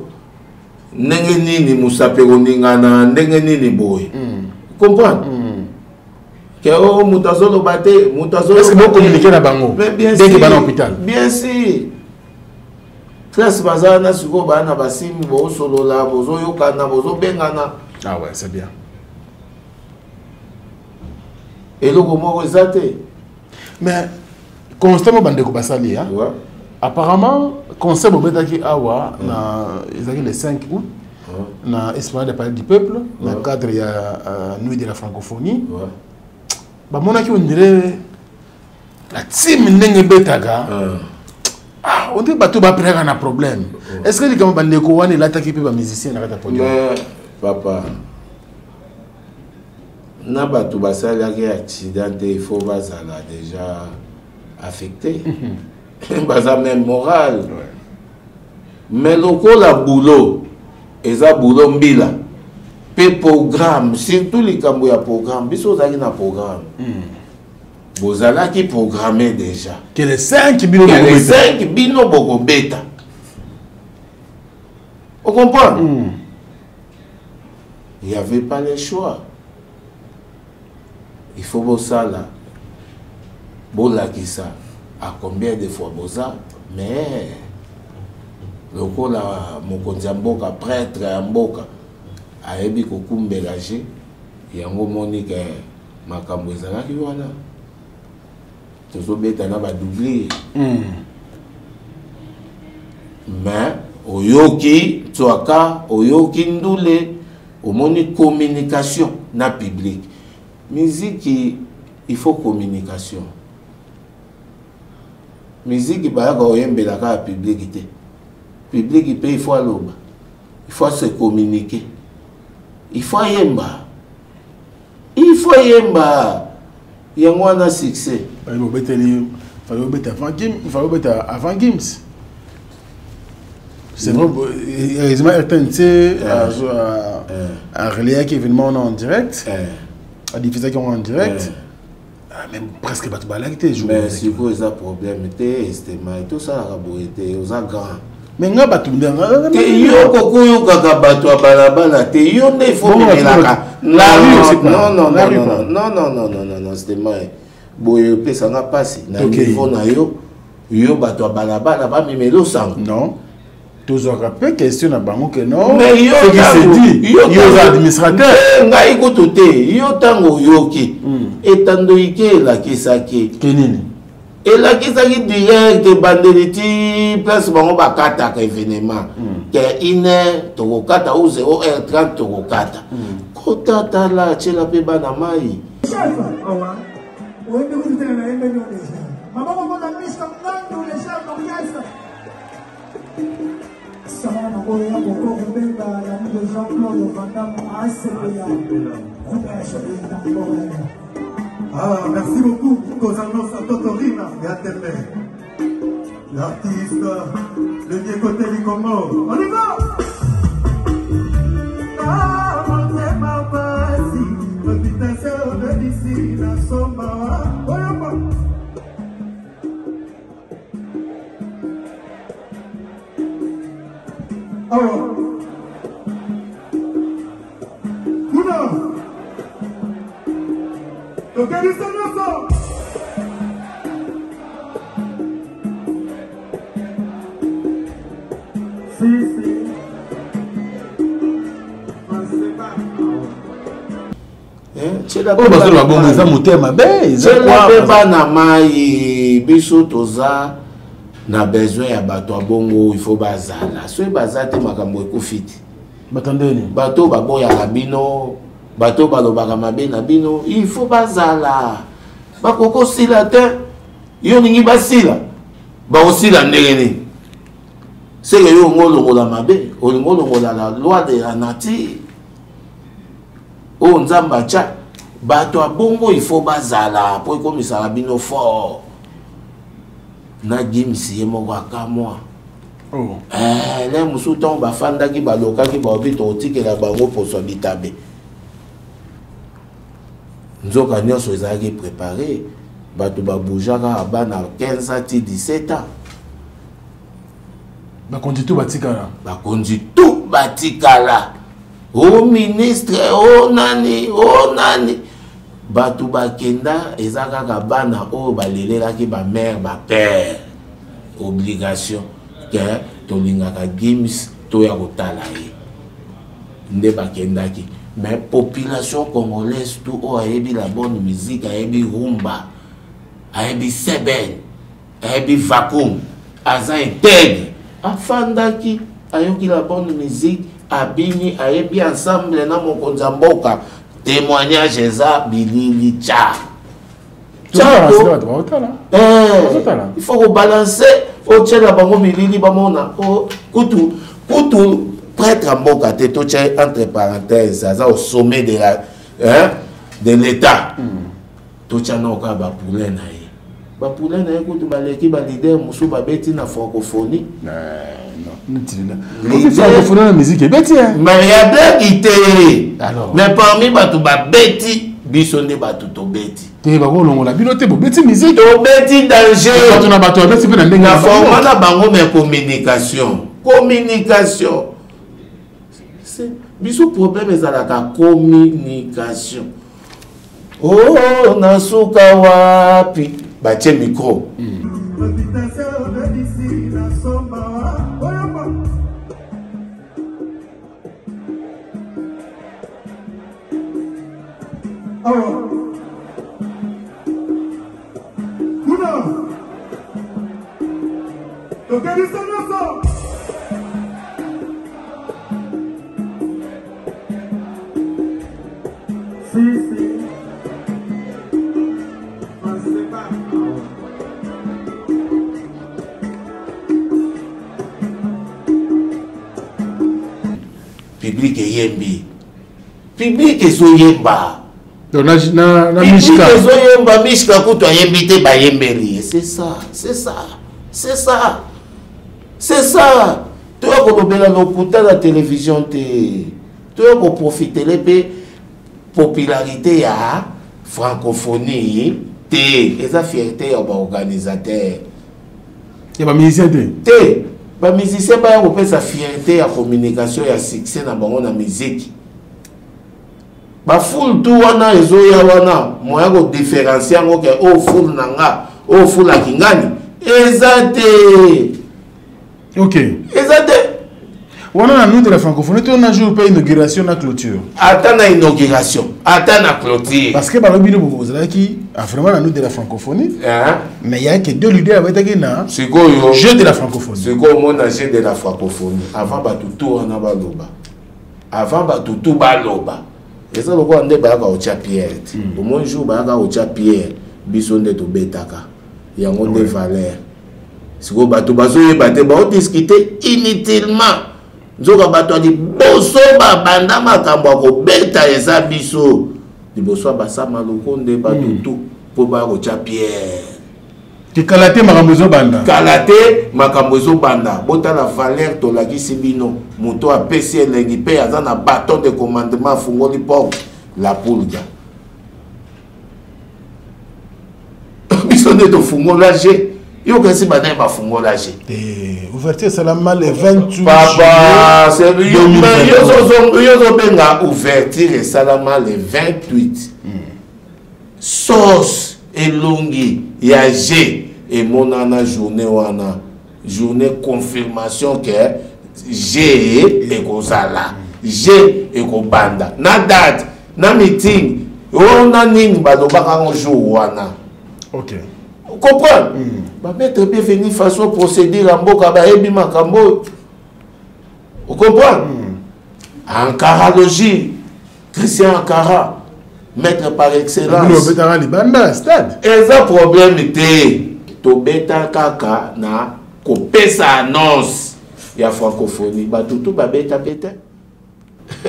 ndenge nini mosapi ekoningana, ndenge nini boye. Comprendre? Ke o oh, moto azoloba te, moto azoloba. Est-ce que bo communiquer na bango? Mais bien sûr. Dès que bana hôpital. Bien sûr. Classe baza wana sikoyo baa na basimi bosolola, bozoyokana, bozobengana. Ah ouais, c'est bien. Eloko moko eza te. Mais constamment bandeko basali hein. Ouais. Apparemment, concert bobetaki awa na ezalaki le 5 août ouais. na Esplanade des Palais du Peuple ouais. na cadre ya Nuit de la Francophonie. Ouais. Bamonaki on dirait la team ndenge ebetaka. Ah, on dirait bato bapelaka na problème. Ouais. Est-ce que likambo bandeko wana elataki mpe ba musicien na kati ya podium? Mais papa na bato basalaki accident te il faut bazala déjà affecté baza même moral ouais. Mais lokola boulot eza boulot mbila mpe programme surtout likambo ya programme biso ozalaki na programme bozalaki programme déjà que les 5 bino que les 5 bino bokobeta ocomprendre Il n'y avait pas le choix. Il faut bosala bolakisa à combien de fois boza mais lokola mokonzi ya mboka prêtre ya mboka ayebi kokumbela je yango omoni ke makambo ezalaki wana tozobeta na badoublure Mais oyoki tswaka oyoki ndule omoni communication na public miziki il faut communication miziki bayaka koyembela kaka public te public mpe il faut aloba il faut se communiquer il faut ayemba il faut ayemba yango wana succès obeteli fallait obeta avant Gims fallait obeta avant Gims c'est vrai heureusement RTNC a relayaki événement wana en direct adiffusaki yango en direct mais presque bato balaki te jour mais sikoyo eza problème te estema tosalaka boye te oza grand mais nga bato te yo kokoyokaka bato ya balabala te yo nde ifo memelaka non non non non non non non stema boye opesanga mpasi na niveau na yo yo bato ya balabala bamemela osango non tozwaka mpe question na bango ke non mais yo yo oza administrateur ngai kutu te yo ntango oyoki etando ike elakisaki ke nini elakisaki direct ebandeli ti place bango bakataka événement ke une heure tokokata ou 0 heure 30 tokokata kota tala tiela mpe bana mai Chef, oyebi kutu te nayembeli yo deja maboko mpona miska ngandu le chef d'orchestre salana oyo ya koko kobenga l'ami de Jean-Claude Van Damme asepela Ah, merci beaucoup, Cosa Nostra Totorina et Atembe. L'artiste, le vieux côté du Congo. On y va! Ah, motema pasi, reputation de d'ici, la somba. Oyamba. Awa. Kuna. Tokebisa nyonso. Si, si. Oyo bazoloba bongo eza motema mabe eza mpe bana mai biso toza na besoin ya bato ya bongo il faut bazala soki baza te makambo ekufi te bato ndeni bato baboyaka bino bato balobaka mabe na bino il faut bazala bakoki kosila te yo olingi basila bakosila ndenge nini seke yo olingi olongola mabe olingi olongola la loi de la nature oyo nzambe atya bato ya bongo il faut bazala mpo ekomisaka bino fort na Gims ye moko akamwa oh. Eh, le mosusu ntango bafandaki balokaki baobi tokotikela bango poso ya bitabe nzoka nyonso ezalaki prépare bato baboujaka bana 15 ans ti 17 ans bakonzi tu batikala bakonzi tu batikala o ministre o nani o nani. Bato bakenda eza kaka bana oyo balelelaki ba mère ba père obligation ke tolingaka Gims toya kotala ye nde bakendaki mais population congolaise tout oyo ayebi la bonne musique ayebi rumba ayebi seben ayebi vacuum aza integre afandaki ayoki la bonne musique abini ayebi ensemble na mokonzi ya mboka témoignage eza bilili tya eh, il faut kobalanse otyela bango bilili bamona oh, kutu kutu prêtre ya mboka te totya entre parenthèse aza au sommet de la hein, de l'état mm. Totya nao kaka ba poulain na ye. Ba poulain na ye kutu baleki ba leader mosusu babeti na francophonie. Francophonie na musique ebeti hein. Mais ya blague te. Mais parmi bato babeti biso nde bato tobeti. Te bakolongola bino te bobeti musique. Tobeti danger. Bato na bato babeti mpe na ndenge na format na bango mais communication. Communication. Biso problème ezalaka communication. Oh, nasuka wapi? Batie micro. Mm. Public eyembi public ezoyemba public ezoyemba mishka kutu ayembi te bayembeli ye c'est ça c'est ça c'est ça c'est ça toya kolobela lokuta na télévision te Toya ko profitele pe popularité ya francophonie te eza fierté ya ba organisateur ya ba musicien te te ba musicien baya kopesa fierté ya communication ya succès na bango na musique bafoule tu wana ezoya wana moya kodifferencie yango ke oyo oh, foule na nga oyo oh, foule ya kingani eza te Ok. Eza te. Wana na nuit de la francophonie to na jour pe inauguration na clôture. Ata na inauguration, ata na clôture. Parce que balobi bino bozalaki ah, vraiment na nuit de la francophonie. Hein? Mais il y a que deux leaders abetaki na sikoyo jeu de la francophonie. Sikoyo mona jeu de la francophonie avant bato tout wana baloba. Avant bato tout baloba. Eza lokola nde bayaka kotya pierre te. Mm. Omoni jour bayaka kotya pierre biso nde tobetaka. Yango nde valeur. Sikoyo bato bazoyeba te baodiskute inutilement nzoka bato ya liboso babanda makambo ya kobeta eza biso liboso ya basama lokonde bato hmm. tu mpo baya kotya pierre te kala te makambo ezobanda kala te makambo ezobanda botala valeur tolakisi bino moto apesi elengi mpe aza na baton de commandement afungoli porte la pulga biso nde tofungola je yo kasi banani bafungola je eh, ouverture esalama le 28 papa yo ozobenga ouverture esalama le 28 hmm. sauce elongi ya je emonana journée wana journée confirmation ke je ekozala je ekobanda na date na meeting oyo na nini balobaka yango jour wana ok comprendre mm. bametre bienvenu façon procédure ya mboka bayebi makambo oyo ocomprendre mm. ankaralogie Christian Ankara maître par excellence obetaka libanda stade eza problème te tobeta kaka na kopesa annonce ya francophonie bato tu babeta mpe te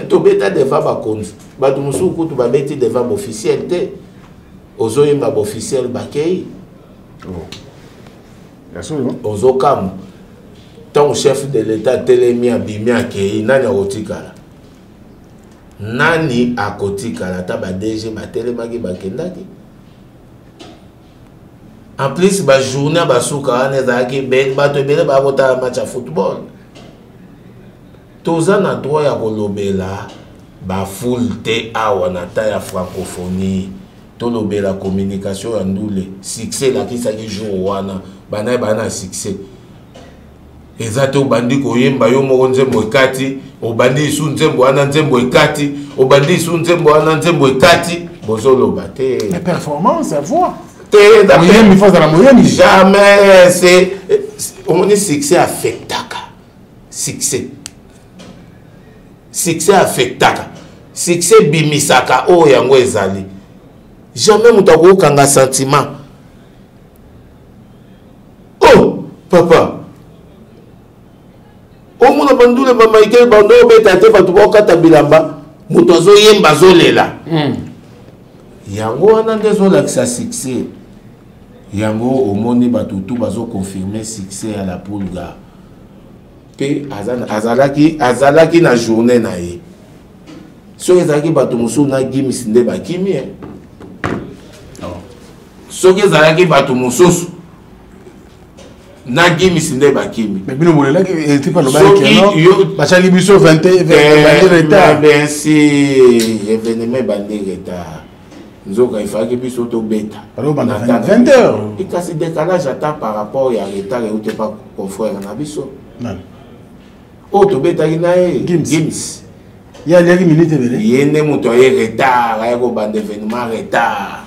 tobeta devant bakonzi bato mosusu kutu babeti devant baofficiel te ozoyemba baofficiel bakei oh. ozokamwa ntango chef de l'etat atelemi abimi akei nani akotikala Nani akotikala ata ba DG batelemaki bakendaki en plus ba journée ya basuka wana ezalaki bato ebele baya kotala match ya football toza na droit ya kolobela bafoule te awa na temps ya francophonie. Tolobela communication ya ndule. Succès elakisaki jour wana. Bana bana na succès. Eza te obandi koyemba yo moko nzembo ekati, obandi lisu nzembo wana nzembo ekati, obandi lisu nzembo wana nzembo ekati, bozoloba te. Mais performance ya voix. Te, moyembi faut azala moyembi. Jamais, c'est omoni succès affectaka. Succès. Succès affectaka. Succès bimisaka oyo yango ezali. Jamais moto akokanga sentiment. Oh papa. Omona bandule ba Michael bando obeta te bato bakata bilamba, moto azoyemba azolela. Yango wana nde ezolakisa succès. Yango omoni bato tu bazo confirmer succès ya la Pulga. Pe azalaki na journée na ye. Soki ezalaki bato mosusu na Gims nde bakimi, eh. Soki ezalaki bato mosusu na Gims nde bakimi. Mais bino bolelaki, eh, tipo alobaki Soki que non, yo batiaki biso vingt et un, vingt et un, Eh, retard. mais bien sûr, événement ebandi retard. Nzoka efalaki biso tobeta. Balobi banda Na tala. 20 heures. Et kasi décalage ata par rapport ya retard euti pa confrère na biso. Nani? Oyo tobetaki na ye, Gims. Gims. Ye aliaki minute ebele. Ye nde moto aye retard, aye kobanda événement retard.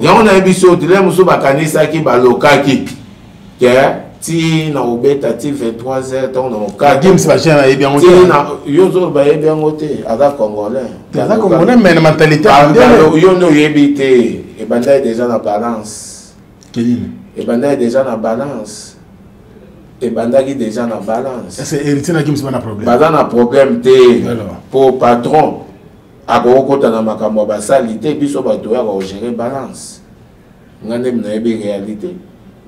Yango nayebi so te, lelo mosusu bakanisaki, balokaki ke ti na kobeta ti 23 heures ntango na kokata. Gims ba jeune ayebi yango te. Ti na, yo nzolo bayebi yango te, aza congolais. Te, aza congolais, mais na mentalité ya Ba, ndele. ba, yo nde oyebi te, ebandaki déjà na balance. Kelini. Ebandaki déjà na balance. Ebandaki déjà na balance. Est-ce que héritier na Gims ba na problème? Baza na problème te. Alors. Po patron akokota na makambo ya basali te, biso bato ya ko gérer balance. Nga nde nayebi réalité.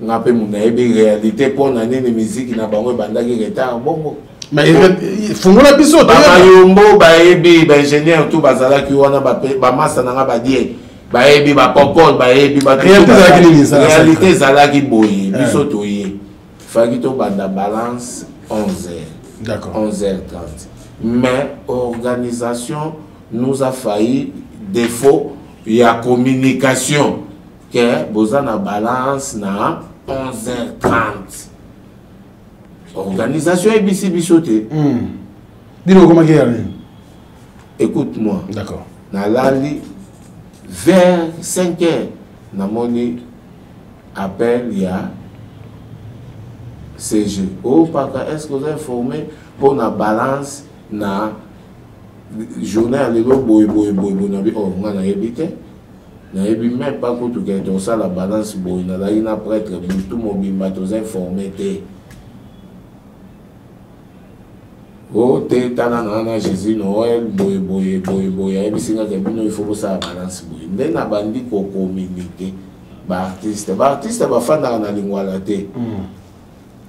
Nga pe nayebi réalité po na nini musique na bango ebandaki retard bongo. Mais fungola biso, Ba toyeba. mayombo bayebi, ba ingénieur tout bazalaki wana, ba pe, ba masta na nga ba die. Bayebi, ba popol, bayebi, ba Réalité ezalaki nini, ça, Réalité ça? ezalaki boye, biso toye. Fallait tobanda balance onze heures. D'accord. Onze heures trente. Mais organisation nous a failli défaut ya communication que boza na balance na onze heures trente. Organisation ebisi biso te. Bino okomaki ya nini? Écoute-moi. D'accord. Nalali vers 5 heures namoni appel ya CG. Oh paka, est-ce que vous êtes informé pour la balance na journée ya lelo boye boye boye boye na bi oh nga nayebi te. Nayebi même pas kutu ke tosala balance boye, nazalaki na prêtre butu mobimba toza informé te. Oh te tala na na Jésus Noël boye boye boye boye ayebisi nga ke bino il faut bosala balance boye. Nde na bandi ko communiquer ba artiste, ba artiste bafandaka na lingwala te.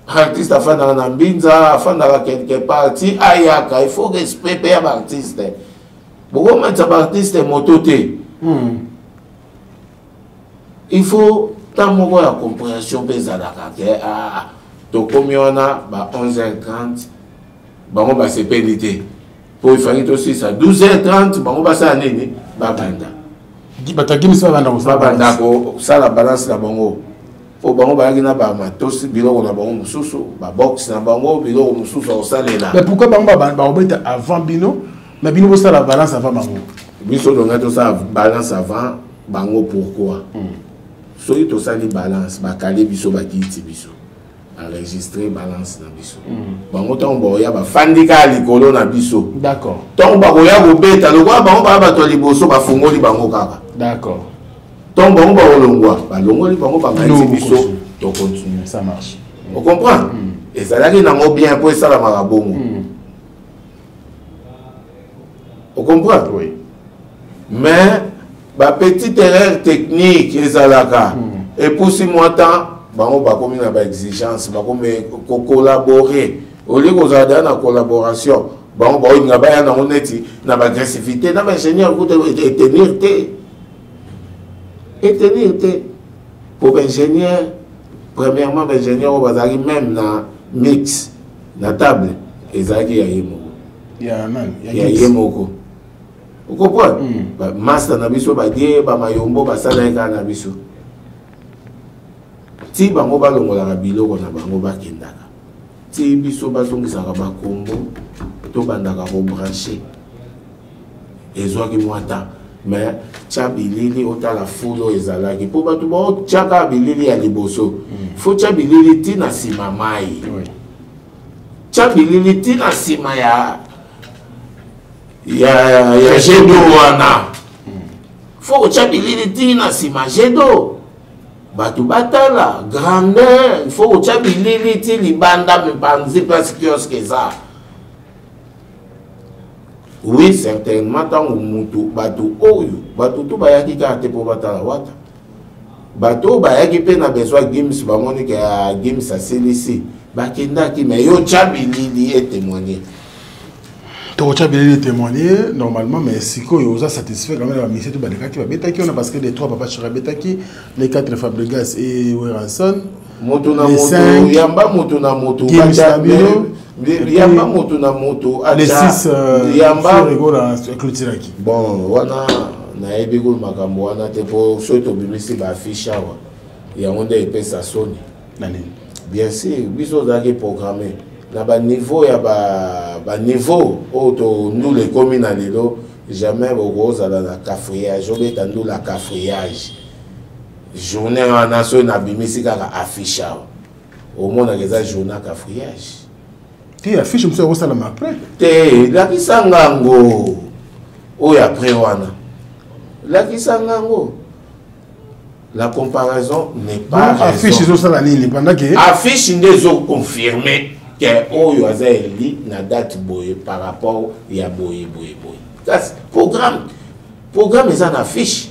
Artiste afandaka na Mbinza, afandaka quelque part ti ayaka, il faut respect pe ya ba artiste. Bokomatisa ba artiste moto te. Il faut temps moko ya compréhension pe ezalaka ke, ah, tokomi wana ba onze heures trente, bango basepeli te. Po ifaki tosisa douze heures trente, bango basala nini? Babanda. Bato ya Gims babanda kosala Babanda balance. kosala balance na bango. Po bango bayaki na ba matos, biloko na bango mosusu, ba box na bango, biloko mosusu ya kosalela. Mais pourquoi bango ba babeta avant bino, mais bino bosala balance avant bango? Biso tonga tosala balance avant bango pourquoi? Soki tosali balance, bakale biso, bakiti biso. Enregistrer balance na biso. Bango ntango bakoya bafandi kaka likolo na biso. D'accord. Ntango bakoya kobeta, lokola bango baya bato ya liboso, bafungoli bango kaka. D'accord. Ntango bango bakolongwa, balongoli bango, bangayisi Nous, biso, continue. to continue. Ça marche. On comprend? Ezalaki nango bien po esalamaka bongo. On comprend? Oui. Mais ba petite erreur technique ezalaka. Et pour 6 mois temps, bango bakomi na ba exigence, bakomi ko collaborer. Au lieu kozala deja na collaboration, bango baolinga baya nango neti na ba agressivité, na ba ingénieur kuta etenir te. Etenir te. Pour ba ingénieur, premièrement ba ingénieur oyo bazalaki même na mix na table ezalaki ya ye moko. Ya nani? Ya ye moko. Ocomprendre? Bamaster na biso badie bamayombo basalaki kaka na biso ti bango balongolaka biloko na bango bakendaka ti biso bazongisaka bakombo tobandaka kobranche. Ezwaki mwa temps, mais tya bilili otala fulu oyo ezalaki mpo bato baotyaka bilili ya liboso. Fo tya bilili ti na nsima mai, tya bilili ti na nsima ya jet d'eau wana. Fo kotya bilili ti na nsima jet d'eau, bato batala grandeur. Fo kotya bilili ti libanda mipanzi place kiosque eza. Oui, certainement, ntango mutu bato oyo bato tu bayaki kaka te mpo batala Wata. Bato oyo bayaki mpe na besoin Gims, bamoni ke Gims asilisi, bakendaki. Mais yo tya bilili etémoigner. Tokotya bilili témoigner normalement, mais sikoyo oza satisfait quand même na bamusicien to balekaki babetaki wana? Parce que les trois, Papa Chéri abetaki, les quatre, Fabregas et Werrason. Moto na moto yamba, moto na moto yamba, moto na moto. Les six. Yamba. Rigola clôturaki. Bon, wana nayebi ko makambo wana te, mpo soki tobimisi baaffiche awa, yango nde epesa soni. Na nini? Bien sûr, biso ozalaki programme na baniveau ya baniveau oyo tondula ekomi na lelo. Jamais bokozala na cafouillage, obeta ndula cafouillage journée wana. Soki nabimisi kaka affiche awa, omonaka eza journée ya cafouillage. Te, affiche mosusu akosalama après. Te, lakisa ngango oyo après wana, lakisa ngango. La comparaison n'est pas raison. Affiche ezosala nini pendant que Affiche nde ezoconfirme ke oyo aza eli na date boye par rapport ya boye boye boye. Kasi programme eza na affiche,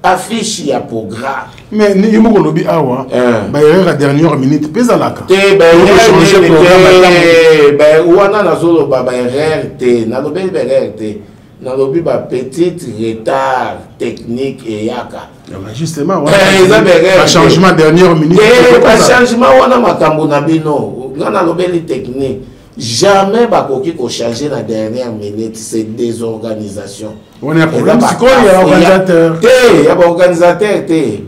affiche ya programme. Mais yo moko olobi awa baerreur ya dernière minute mpe ezalaka. Te, wana nazoloba baerreur te, nalobeli baerreur te, nalobi bapetite retard technique eyaka. Justement. Eza bachangement dernière minute. Bachangement wana makambo na bino. Nga nalobeli technique. Jamais bakoki kochange na dernière minute, c'est désorganisation. Wana ya problème sikoyo ya organisateur. Te, ya baorganisateur te.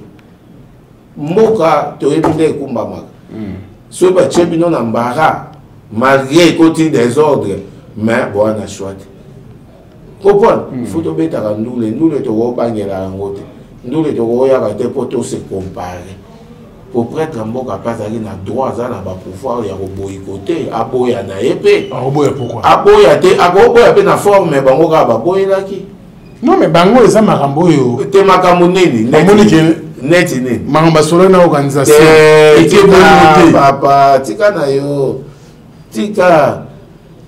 Mboka toyebi nde ekumbamaka. Soki batie bino na mbara, malgré ekoti désordre, mais bowana choix te. Comprendre, faut tobetaka ndule. Ndule tokobangela yango te, ndule tokoyaka te mpo tose compare. Po prêtre mboka mpe azalaki na droit, aza na bapouvoir ya koboyiko te, aboya na ye mpe. Akoboya pourquoi? Aboya te, akoboya mpe na forme bango kaka baboyelaki. Non, mais bango eza makambo oyo. Te, makambo nini? Bamoni ke Neti nini? Makambo basololi na organisation. Tika papa, tika na yo, tika.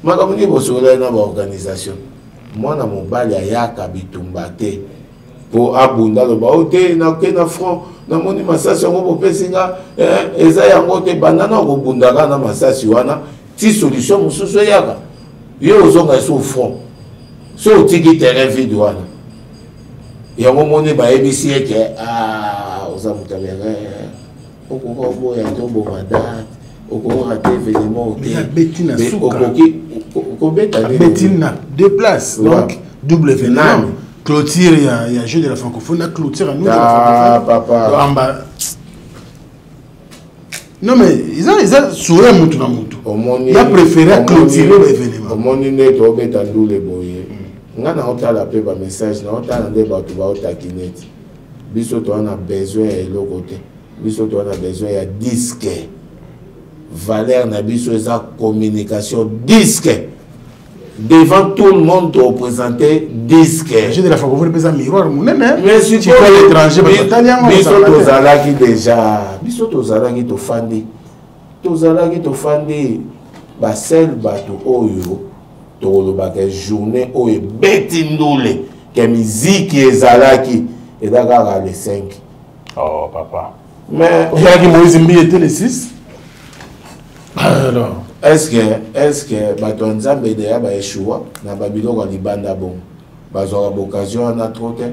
Makambo nini bosololi na baorganisation? Mwana mobali ayaka bitumba te mpo abunda, aloba o te nake na front, namoni masasi yango bopesi nga eza yango te. Banda na kobundaka na masasi wana ti solution mosusu eyaka, yo ozonga eso front. So otiki terrain vide wana, yango moni bayebisi ye ke oza moto ya berere, okoka oboya te, oboma date, okoka te événement te, okoki kobeta. Abeti na deux places, donc double événement, clôture ya jeu de la francophonie na clôture ya nous de la francophonie. Amba non, mais eza sourire mutu na mutu ya préféré à clôturer l'événement. Omoni nde tobeta ndule boye, nga naotala mpe bamessage, naotala nde bato baotaki neti biso toza na besoin ya eloko te. Biso toza na besoin ya disque. Valeur na biso eza communication, disque devant tout le monde, toreprésente disque. Jeu de la francophonie mpe eza miroir monene. Étranger biso tozalaki déjà, biso tozalaki tofandi, tozalaki tofandi basele bato oyo tokolobaka journée oyo ebeti ndule ke miziki ezalaki eza kaka le 5. Oh papa. Mais ozalaki Moïse Mbiye te le 6 alors. Est-ce que bato ya Nzambe deya baeshua na babiloko ya libanda bongo bazwaka baoccasion wana trop te?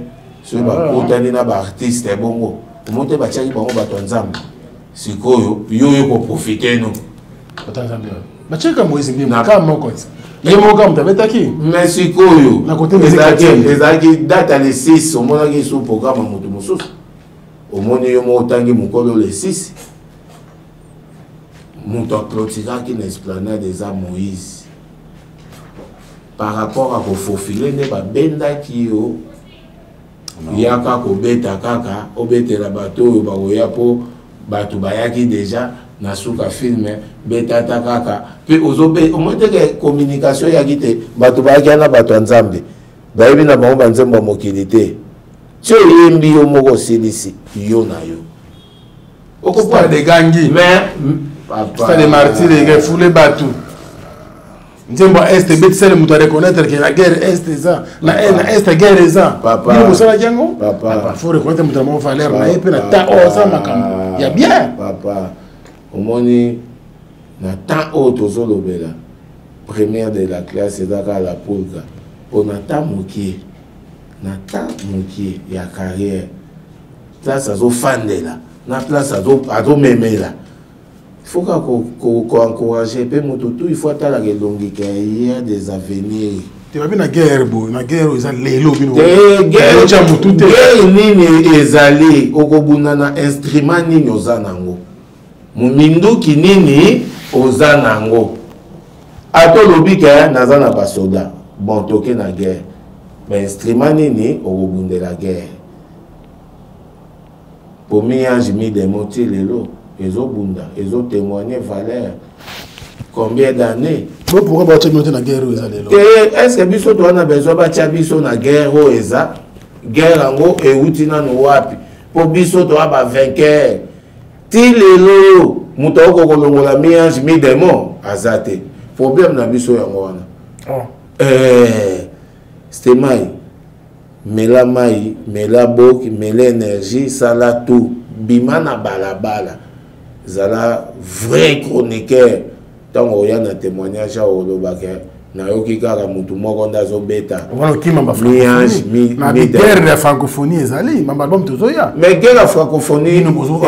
Soki bakutani na baartiste bongo, omo te batiaki bango bato ya Nzambe. Sikoyo yo oyo koprofite no. Bato ya Nzambe. Batiaka Moïse Mbiye kaka moko ye moko kaka moto abetaki. Mais sikoyo ezalaki date ya le 6, omonaki sous programme ya moto mosusu. Omoni yo moko otangi mokolo le 6, moto aclotiraki na esplanade eza Moïse. Par rapport à kofofile nde babendaki yo, yaka kobeta kaka, obetela bato oyo bakoya, mpo bato bayaki deja na suka filme. Betata kaka mpe omoni teke communication eyaki te. Bato bayaki wana, bato ya Nzambe, bayebi na bango banzembo ya mokili te. Ti oyembi yo moko, osilisi yo na yo. Stade egangi. Mais Stade Martyr efule bato, nzembo ya Est ebetisali, moto areconnaître ke na guerre Est eza na Est, guerre eza. Bino bosalaki yango, faut reconnaître moto na moko valeur na ye mpe na temps oyo asala makambo ya bien. Papa, omoni na temps oyo tozolobela, première de la classe eza kaka La Pulga, mpo na temps mokie, na temps mokie ya carrière, place azofandela na place azomemela, il faut kaka koencourage mpe moto tu. Il faut atalaka elongi ke ya des avenirs. Te, babi na guerre boye, na guerre oyo eza lelo, bino guerre motu te. Guerre nini ezali? Okobunda na instrument nini oza nango? Mominduki nini oza nango? Ata olobi ke naza na basoda, bon, toke na guerre, bainstrument nini okobundela guerre? Po mi-ange mi-démon ti lelo ezobunda, ezotémoigne valeur combien d'années? Bo pourquoi batya bino te na guerre oyo eza lelo? Te, est ce que biso toza na besoin batya biso na guerre oyo eza? Guerre yango euti nanu wapi? Mpo biso toza bavainqueur ti lelo. Moto akoki kolongola mi-ange mi-démon aza te. Problème na biso yango wana. Oh. Eh, Stemai, mela mai, mela boki, mela énergie, sala tout, bima na balabala, zala vrai chroniqueur. Ntango oya na témoignage awa, olobaka nayoki kaka motu moko nde azobeta. Guerre ya francophonie ezali, mamba album tozoya. Mais guerre ya francophonie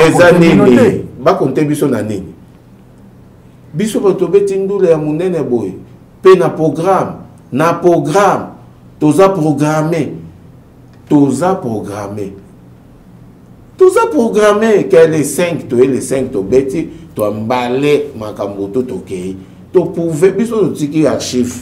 eza nini? Bakonte biso na nini? Biso bato tobeti ndula ya monene boye mpe na programme, na programme toza programme, toza programme, toza programme ke le 5 toye, le 5 tobeti, toambale makambo to tokei, toprouve. Biso totiki archive,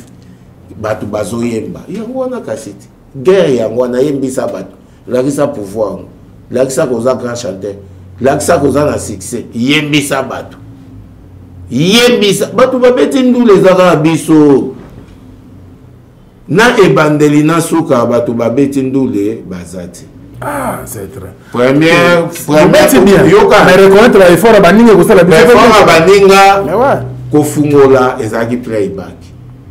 bato bazoyemba yango wana. Kasi te guerre yango wana, yembisa bato, lakisa pouvoir yango, lakisa koza grand chanteur, lakisa koza na succès, yembisa bato, yembisa bato. Babeti ndula eza kaka biso na ebandeli na suka, bato babeti ndule baza te. Ah, c'est très première. Première bien, yoka, mais reconnaître ba effort baninga ekosala biso. Effort baninga kofungola ezalaki playback,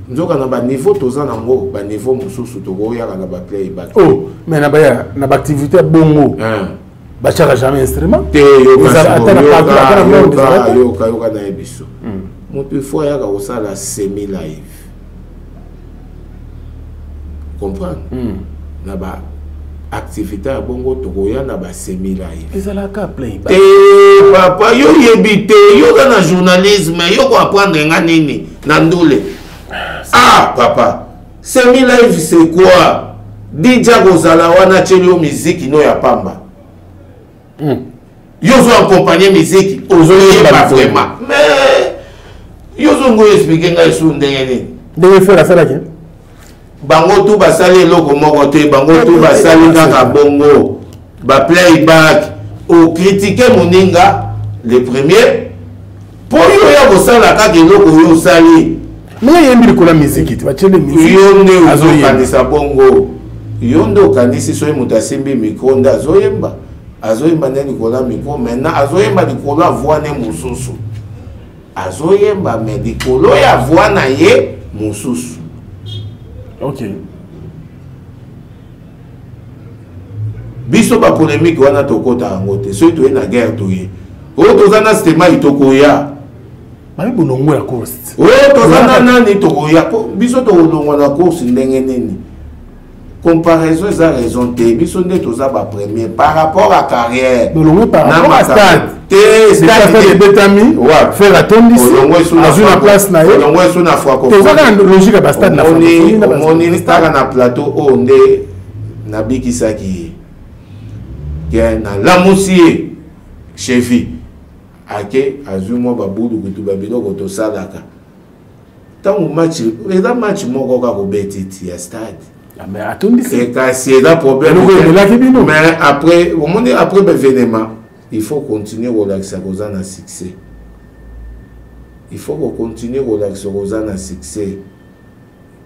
nzoka na baniveau toza nango, baniveau mosusu tokoyaka na baplayback. Oh, mais na baya na baactivité ya bongo batiaka jamais instrument. Te, yoka, yoka, na ye biso moto ifo ayaka kosala semi live, comprendre? Na ba activité ya bongo tokoya na basemi live. Ezalaka playback. Te papa, yo yebi te, yo oza na journalisme, yo koapprendre nga nini na ndule? Ah papa, semi live c'est quoi? DJ kozala wana, atieli yo miziki no ya pamba, yo ozo accompagne miziki, ozoyeba vraiment, mais yo ozongo explike ngai su ndenge nini? Ndenge Ferre asalaki. Bango tu basali eloko moko te, bango tu basali kaka bongo baplayback. Okritike moninga le premier, mpo yo ya kosala kaka eloko oyo osali. Mais ayembi likolo ya miziki te, batieli. Yo nde ozokanisa bongo, yo nde okanisi soki moto asimbi micro nde azoyemba, azoyemba nde likolo ya micro. Maintenant azoyemba likolo ya voix ne mosusu, azoyemba mais likolo ya voix na ye mosusu. Ok. Biso bapolémique wana tokɔta yango te. Soki toye na guerre, toye oyo toza na Stemai, tokoya. Babi bolongo ya course. Oyo toza na nani, tokoya. Po biso tokolongwa na course ndenge nini? Comparaison eza raison te. Biso nde toza bapremier par rapport à carrière. Bolongo par rapport à stade. Te, stade ebetami, Ferre atondisi, azwi na place na ye. Olongo esu na francophonie. Toza kaka logique ya ba stade na francophonie. Omoni kaka na plateau oyo nde nabikisaki ye. Ke nalamusi ye cheville. Ake azwi mwa babulu kutu babiloko tosalaka. Ntango match eza match moko kaka obeti ti ya stade. Ah, mais atondisi. Kasi eza problème. Eloko emelaki bino. Mais après omoni après ba il faut continuer kolakisa koza na succès. Il faut continuer kolakisa koza na succès.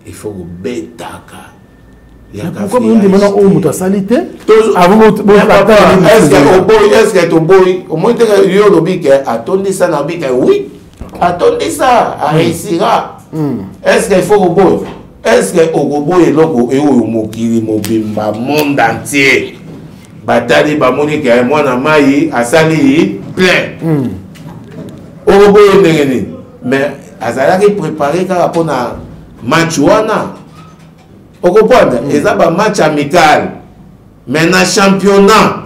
Il faut kobetaka. Pourquoi bondimana oyo moto asali te est-ce que toboyi omoni te yo olobi ke atondisa na obi ke oui atondisa aréussira. Est-ce que il faut koboyi? Est-ce que okoboyi eloko oyo mokili mobimba monde entier batali bamoni ke mwana mai asali plein? Okoboyi ndenge nini? Mais azalaki préparé kaka mpona match wana. Okoprendre eza ba match amical, mais na championnat,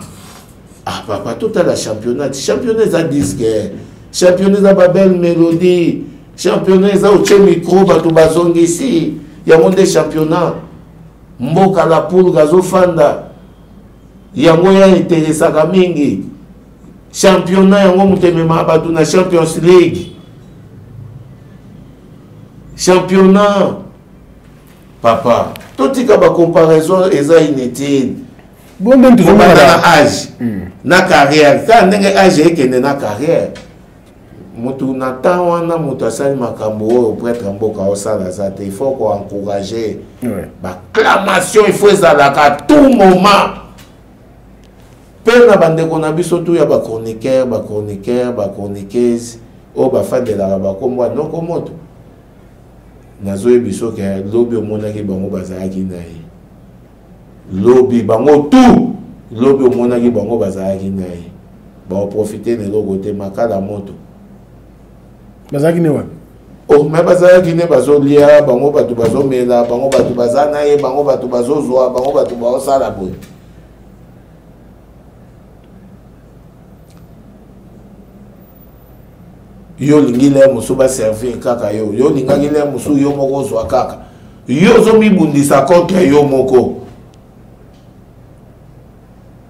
ah papa, totala championnat. Championnat eza disque, championnat eza ba belle mélodie, championnat eza otie micro bato bazongisi yango nde championnat. Mboka la poule azofanda yango ya interesaka mingi. Championnat yango moto ememaka bato na Champions League. Championnat papa, totika ba comparaison eza inutile. Bobanda na age na carrière, kaka ndenge age ekende na carrière. Motu na temps wana moto asali makambo oyo prêtre mboka osala aza te. Il faut koencourager baacclamation, il faut ezalaka tout moment. Mpe na bandeko na biso tu ya bachroniqueur, bachroniqueur, bachroniqueuse oyo bafandelaka bakombo ya noko moto, nazoyebi soki lobi omonaki bango bazalaki na ye, lobi bango tu, lobi omonaki bango bazalaki na ye, baoprofite na eloko te. Makala moto bazalaki ne wapi? Oh, me bazalaki ne bazolia, bango bato bazomela, bango bato baza na ye, bango bato bazozwa, bango bato baosala boye. Yo olingi lere mosusu baservir kaka yo, yo olingaki lere mosusu yo moko ozwa kaka, yo ozomibundisa contre yo moko.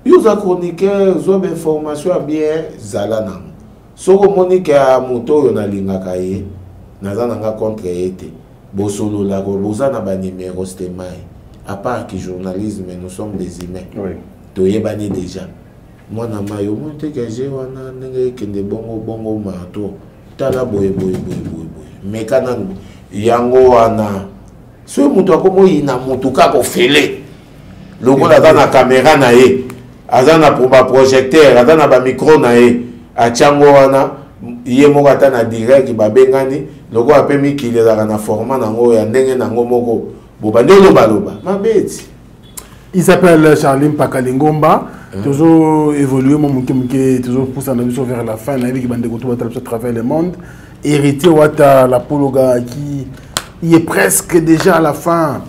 Yo oza chroniqueur, ozwa bainformation ya bien, zala nango. Soki omoni ke moto oyo nalingaka ye, naza nanga contre ye te, bosololaka, boza na banimero stemai. À part que journalisme, nous sommes des humains. Oui. Toyebani déjà. Mwana mai omoni te ke je wana ndenge ekende bongo bongo marto, tala boye boye boye boye boye, meka nanu yango wana. Soki moto akomoyina motu kaka ofele lokola aza na kamera na ye, aza na baprojecteur, aza na bamicro na ye, atiango wana ye moko ata na direct babengani lokola mpe mikili ezalaka na format nango ya ndenge nango moko, bobandi olobaloba mabeti. Il s'appelle Charlie Mpaka Lingomba. Toujours évolué, mon moke moke, toujours pousse en avion vers la fin. Nayebi ki bande koto batala à travers le monde. Héritier Wata, la Pologa, qui il est presque déjà à la fin,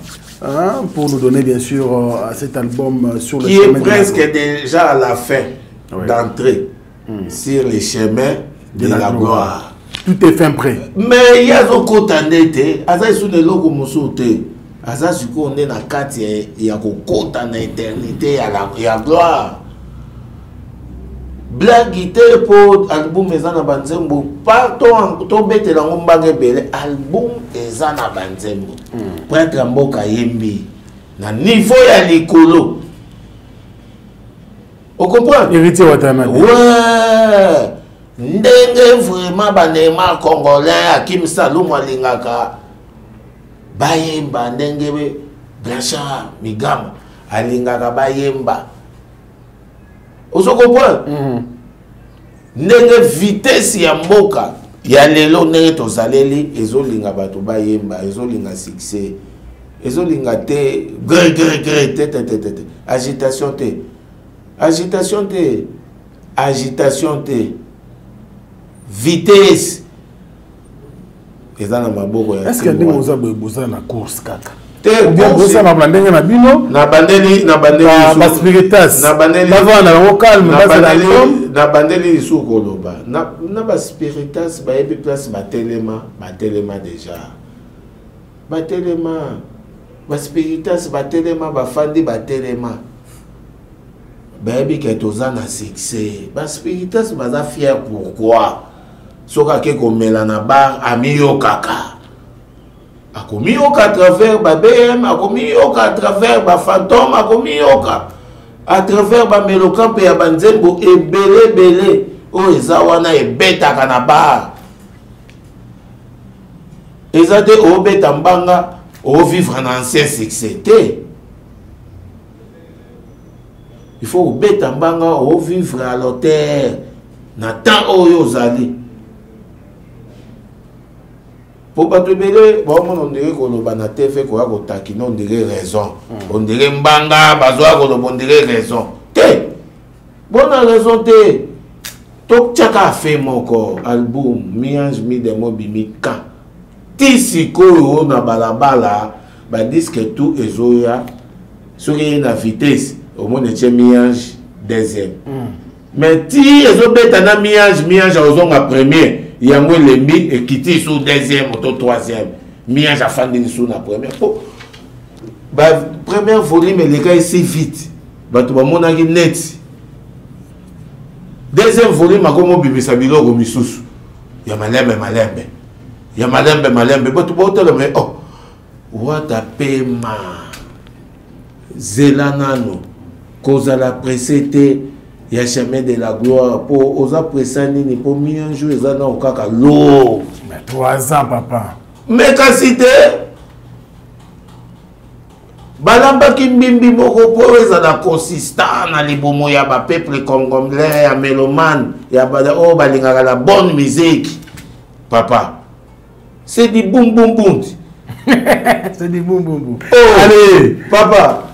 hein, pour nous donner bien sûr cet album sur le qui chemin est de la presque gloire. Déjà à la fin d'entrée sur le chemin de la gloire. Tout est fin prêt. Mais il y a zokota ndete, aza isu ne loko musu te. Aza sikoyo nde na kati ya kokota na éternité ya la, ya gloire. Blague te po album eza na banzembo, partout tobetela yango mbanga ebele, album eza na banzembo. Prêtre mboka yembi na niveau ya likolo. O comprendre? Héritier Watanabe. Ouais. Ndenge vraiment ba Neymar congolais Hakim Saloum alingaka bayemba, ndenge Blanchard Migama alingaka bayemba. Ozo comprendre? Ndenge vitesse ya mboka ya lelo ndenge tozaleli ezolinga bato bayemba, ezolinga succès, ezolinga te gre gre gre te te te te te, agitation te, agitation te, agitation te, vitesse eza na maboko ya Est-ce que ndenge oza boye boza na course kaka? Te, bosala na ndenge na bino. Nabandeli, nabandeli. Baspiritas bavanda na bango calme, bazala. Nabandeli lisusu koloba na baspiritas, bayebi place batelema, batelema déjà, batelema. Baspiritas batelema, bafandi, batelema, bayebi ke toza na succès. Baspiritas baza fier. Pourquoi? Soki ake komela na bar, amiyokaka, akomiyoka à travers ba BM, akomiyoka à travers ba Fantôme, akomiyoka à travers bameloka mpe ya banzembo ebele ebele oyo eza wana ebetaka na bar. Eza te obeta mbanga, ovivre na ancien succès te. Il faut obeta mbanga, ovivre à l'auteur na temps oyo ozali, po bato ebele baomona ondire koloba na TV, koya kotakina, ondire raison, ondire mbanga bazoya koloba, ondire raison te. Bona raison te, totiaka afe moko album Mi-ange Mi-démon bimi kan ti sikoyo na balabala, badisques tout ezoya. Soki ye na vitesse, omoni etie Mi-ange deuxième, mais ti ezobeta na Mi-ange, Mi-ange akozonga premier, yango elembi, ekiti su deuxième to troisième. Mi-ange afandi lisusu na première, po ba première volume eleka esi vite, bato bamonaki neti deuxième volume akomi obimisa biloko misusu ya malembe malembe, ya malembe malembe. Bato baotala me oh, wata pema, zela nano, kozala pressé te ya chemin de la gloire, mpo oza pressé nini? Mpo Mi-ange eza nao kaka lourd. 3 ans, papa. Me kasi te, balambaki mbimbi moko mpo ezala consistant na libumu ya bapeuple congolais, ya mélomane, ya oyo balingaka la bonne musique. Papa, c'est du boum boum boum. C'est du boum boum boum. Oh, allez papa,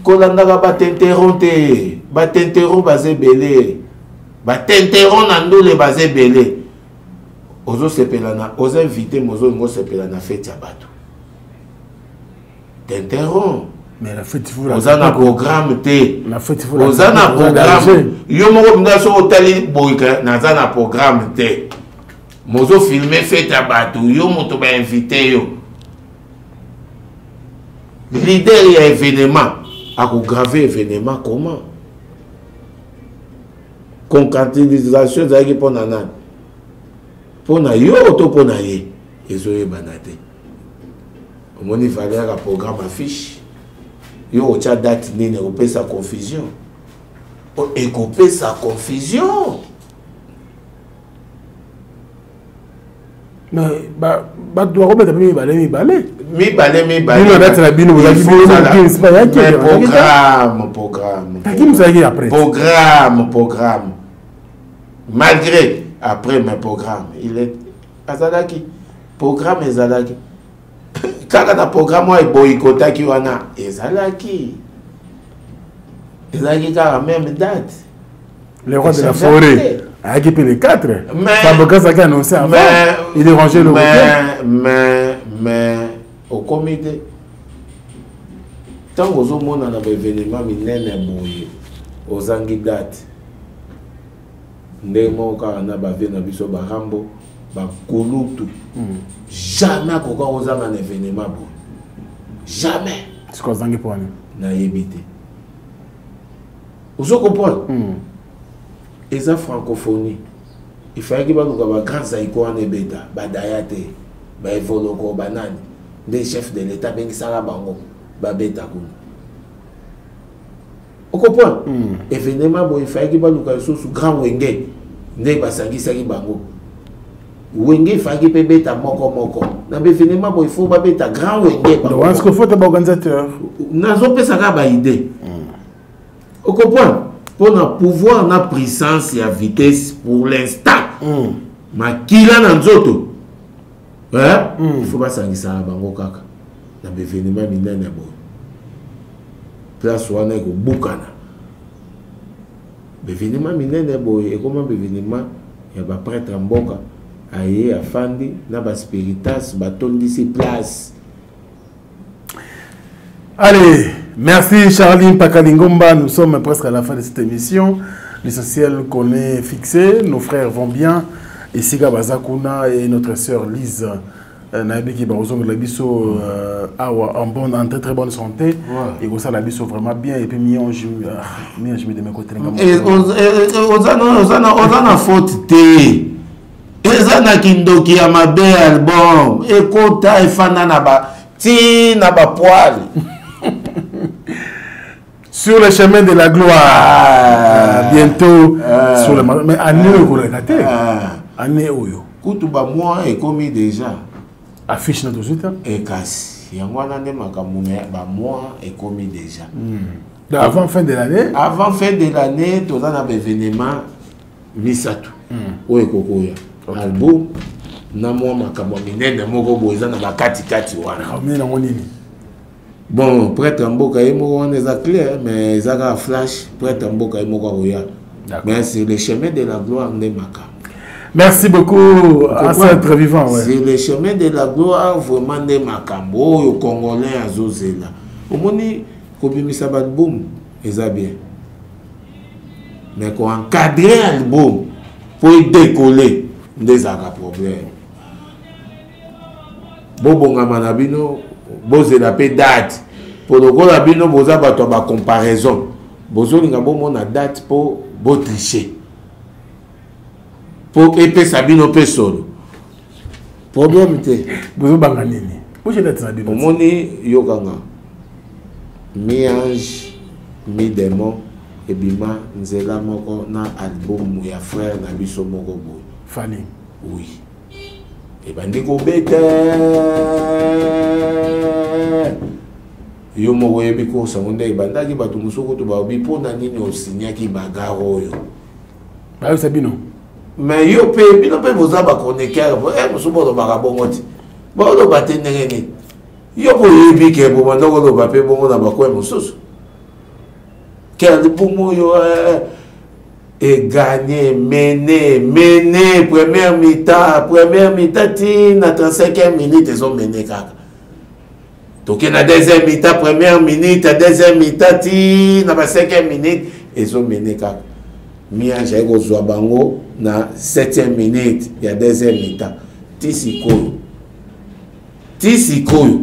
kolandaka batinteron te. Batinteron baza ebele, batinteron na ndule baza ebele. Ozosepela na oza invité, mozolinga osepela na fete ya bato, tinteron. Mais la fête, oza na programme te. La fête, oza na programme yo moko mpenza. Soki otali boyika, naza na programme te, mozofilme fete ya bato, yo moto bainvite yo, leader ya événement akograve événement comment? Concrétisation ezalaki mpo na nani? Mpo na yo to mpo na ye? Ezoyebana te. Omoni valeur ya programme, affiche, yo otya date nini, ekopesa confusion, ekopesa confusion. Mais bato bakobeta mpe mibale mibale. Mibale mibale. Bino date na bino bozalaki. Programme, programme. Taki mozalaki après. Programme, programme, malgré après, mais programme il est azalaki, programme ezalaki kaka na programme oyo eboyikotaki wana, ezalaki kaka même date. Le roi de la forêt ayaki mpe le 4. Fabregas azalaki annoncé avant, il dérangeait le. Mais okomi te, ntango ozomona na baévénement minene boye, ozangi date. Ndenge moko kaka na bavie na biso, barambo, bakulutu, jamais akoka kozanga na événement boye, jamais. Sikoyo ozangi mpo wani? Nayebi te. Ozo comprendre? Eza francophonie, ifalaki baluka bagrand zaiko wana ebeta, badaya te, baevoloko, banani nde chef de l'état abengisaka bango babeta kuna. Ocomprendre? Événement boye, efalaki baluka lisusu grand Wenge nde basangisaki bango. Wenge efalaki mpe beta moko moko na baévénement boye, faut babeta grand Wenge. Wana sikoyo faute baorganisateur. Nazopesa kaka baidée, ocomprendre? Mpona pouvoir na puissance ya vitesse pour l'instant, makila na nzoto, il faut basangisaka bango kaka na baévénement minene boye. Place wana ekobukana. Baévénement minene boye ekoma baévénement ya baprêtre ya mboka, aye afandi na baspiritas, batondisi place. Allez, merci Charlie Pakalingomba. Nous sommes presque à la fin de cette émission. L'essentiel qu'on est fixé, nos frères vont bien. Esika baza kuna et notre sœur Lise euh, nayebi ki bakozongela biso euh, awa en bonne en très très bonne santé ekosala biso vraiment bien et puis mionge euh, mionge mideme kotelenga oza na faute te eza na kindoki ya mabe album ekota efanda na ba ti na ba poile sur le chemin de la gloire ah. bientôt ah. sur le mais année oyo ekoleka te ah. année oyo kutu bamois ekomi déjà affiche na tozwi te ekasi yango wana nde makambo me bamois ekomi déjà hmm. Donc, avant fin de l'année avant fin de l'année toza na baévénement misato hmm. oyo ekokoya okay. album na mwa makambo ya minene moko boye eza na bakatikati wana yango nini bon prêtre ya mboka ye moko wana eza clair mais eza kaka flash prêtre ya mboka ye moko akoya mais sur le chemin de la gloire nde makambo Merci beaucoup, ancêtre vivant. Ouais. Sur le chemin de la gloire, vraiment nde makambo oyo congolais azozela. Omoni kobimisa ba album eza bien. Mais ko encadrer album po edécoller nde ezalaka problème. Bobongama na bino bozela mpe date mpo lokola bino boza bato ya bacomparaison bozolinga bomona date mpo botriche mpo epesa bino mpe solo problème te bozobanga nini botie date na bino omoni yokanga mi ange mi démon ebima nzela moko na album ya frère na biso moko boye fali oui ebandi kobeta yo moko oyebi course yango nde ebandaki bato mosusu kutu balobi mpo na nini osignaki bagare oyo bayebisa bino mais yo mpe bino mpe boza bachroniqueur eh, mosusu bolobaka bongo te boloba te ndenge nini yo mpo oyebi ke bobanda koloba mpe bongo na bakoin mosusu ke album oyo eh, e gagné mene mene première mi-temps première mi-temps ti na 35e minute ezo mene kaka toke na deuxième mi-temps première minute deuxième mi-temps ti na ba 5e minute ezo mene kaka miange aye kozwa bango na 7e minute ya deuxième mi-temps ti sikoyo ti sikoyo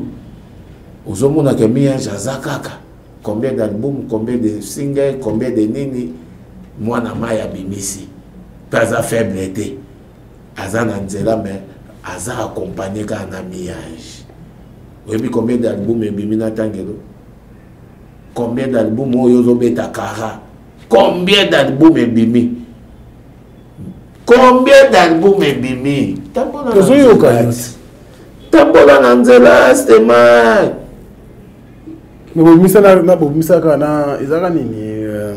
ozomona ke miange aza kaka combien d'album combien de single combien de nini mwana mai abimisi mpe aza faible te aza na nzela mais aza accompagne kaka na miage oyebi combien d'album ebimi na tangelo combien d'album oyo ozobeta kara combien d'album ebimi combien d'album ebimi tozoyoka tambola na nzela stemai Mais bobimisa na na bobimisa kaka na ezalaka nini euh,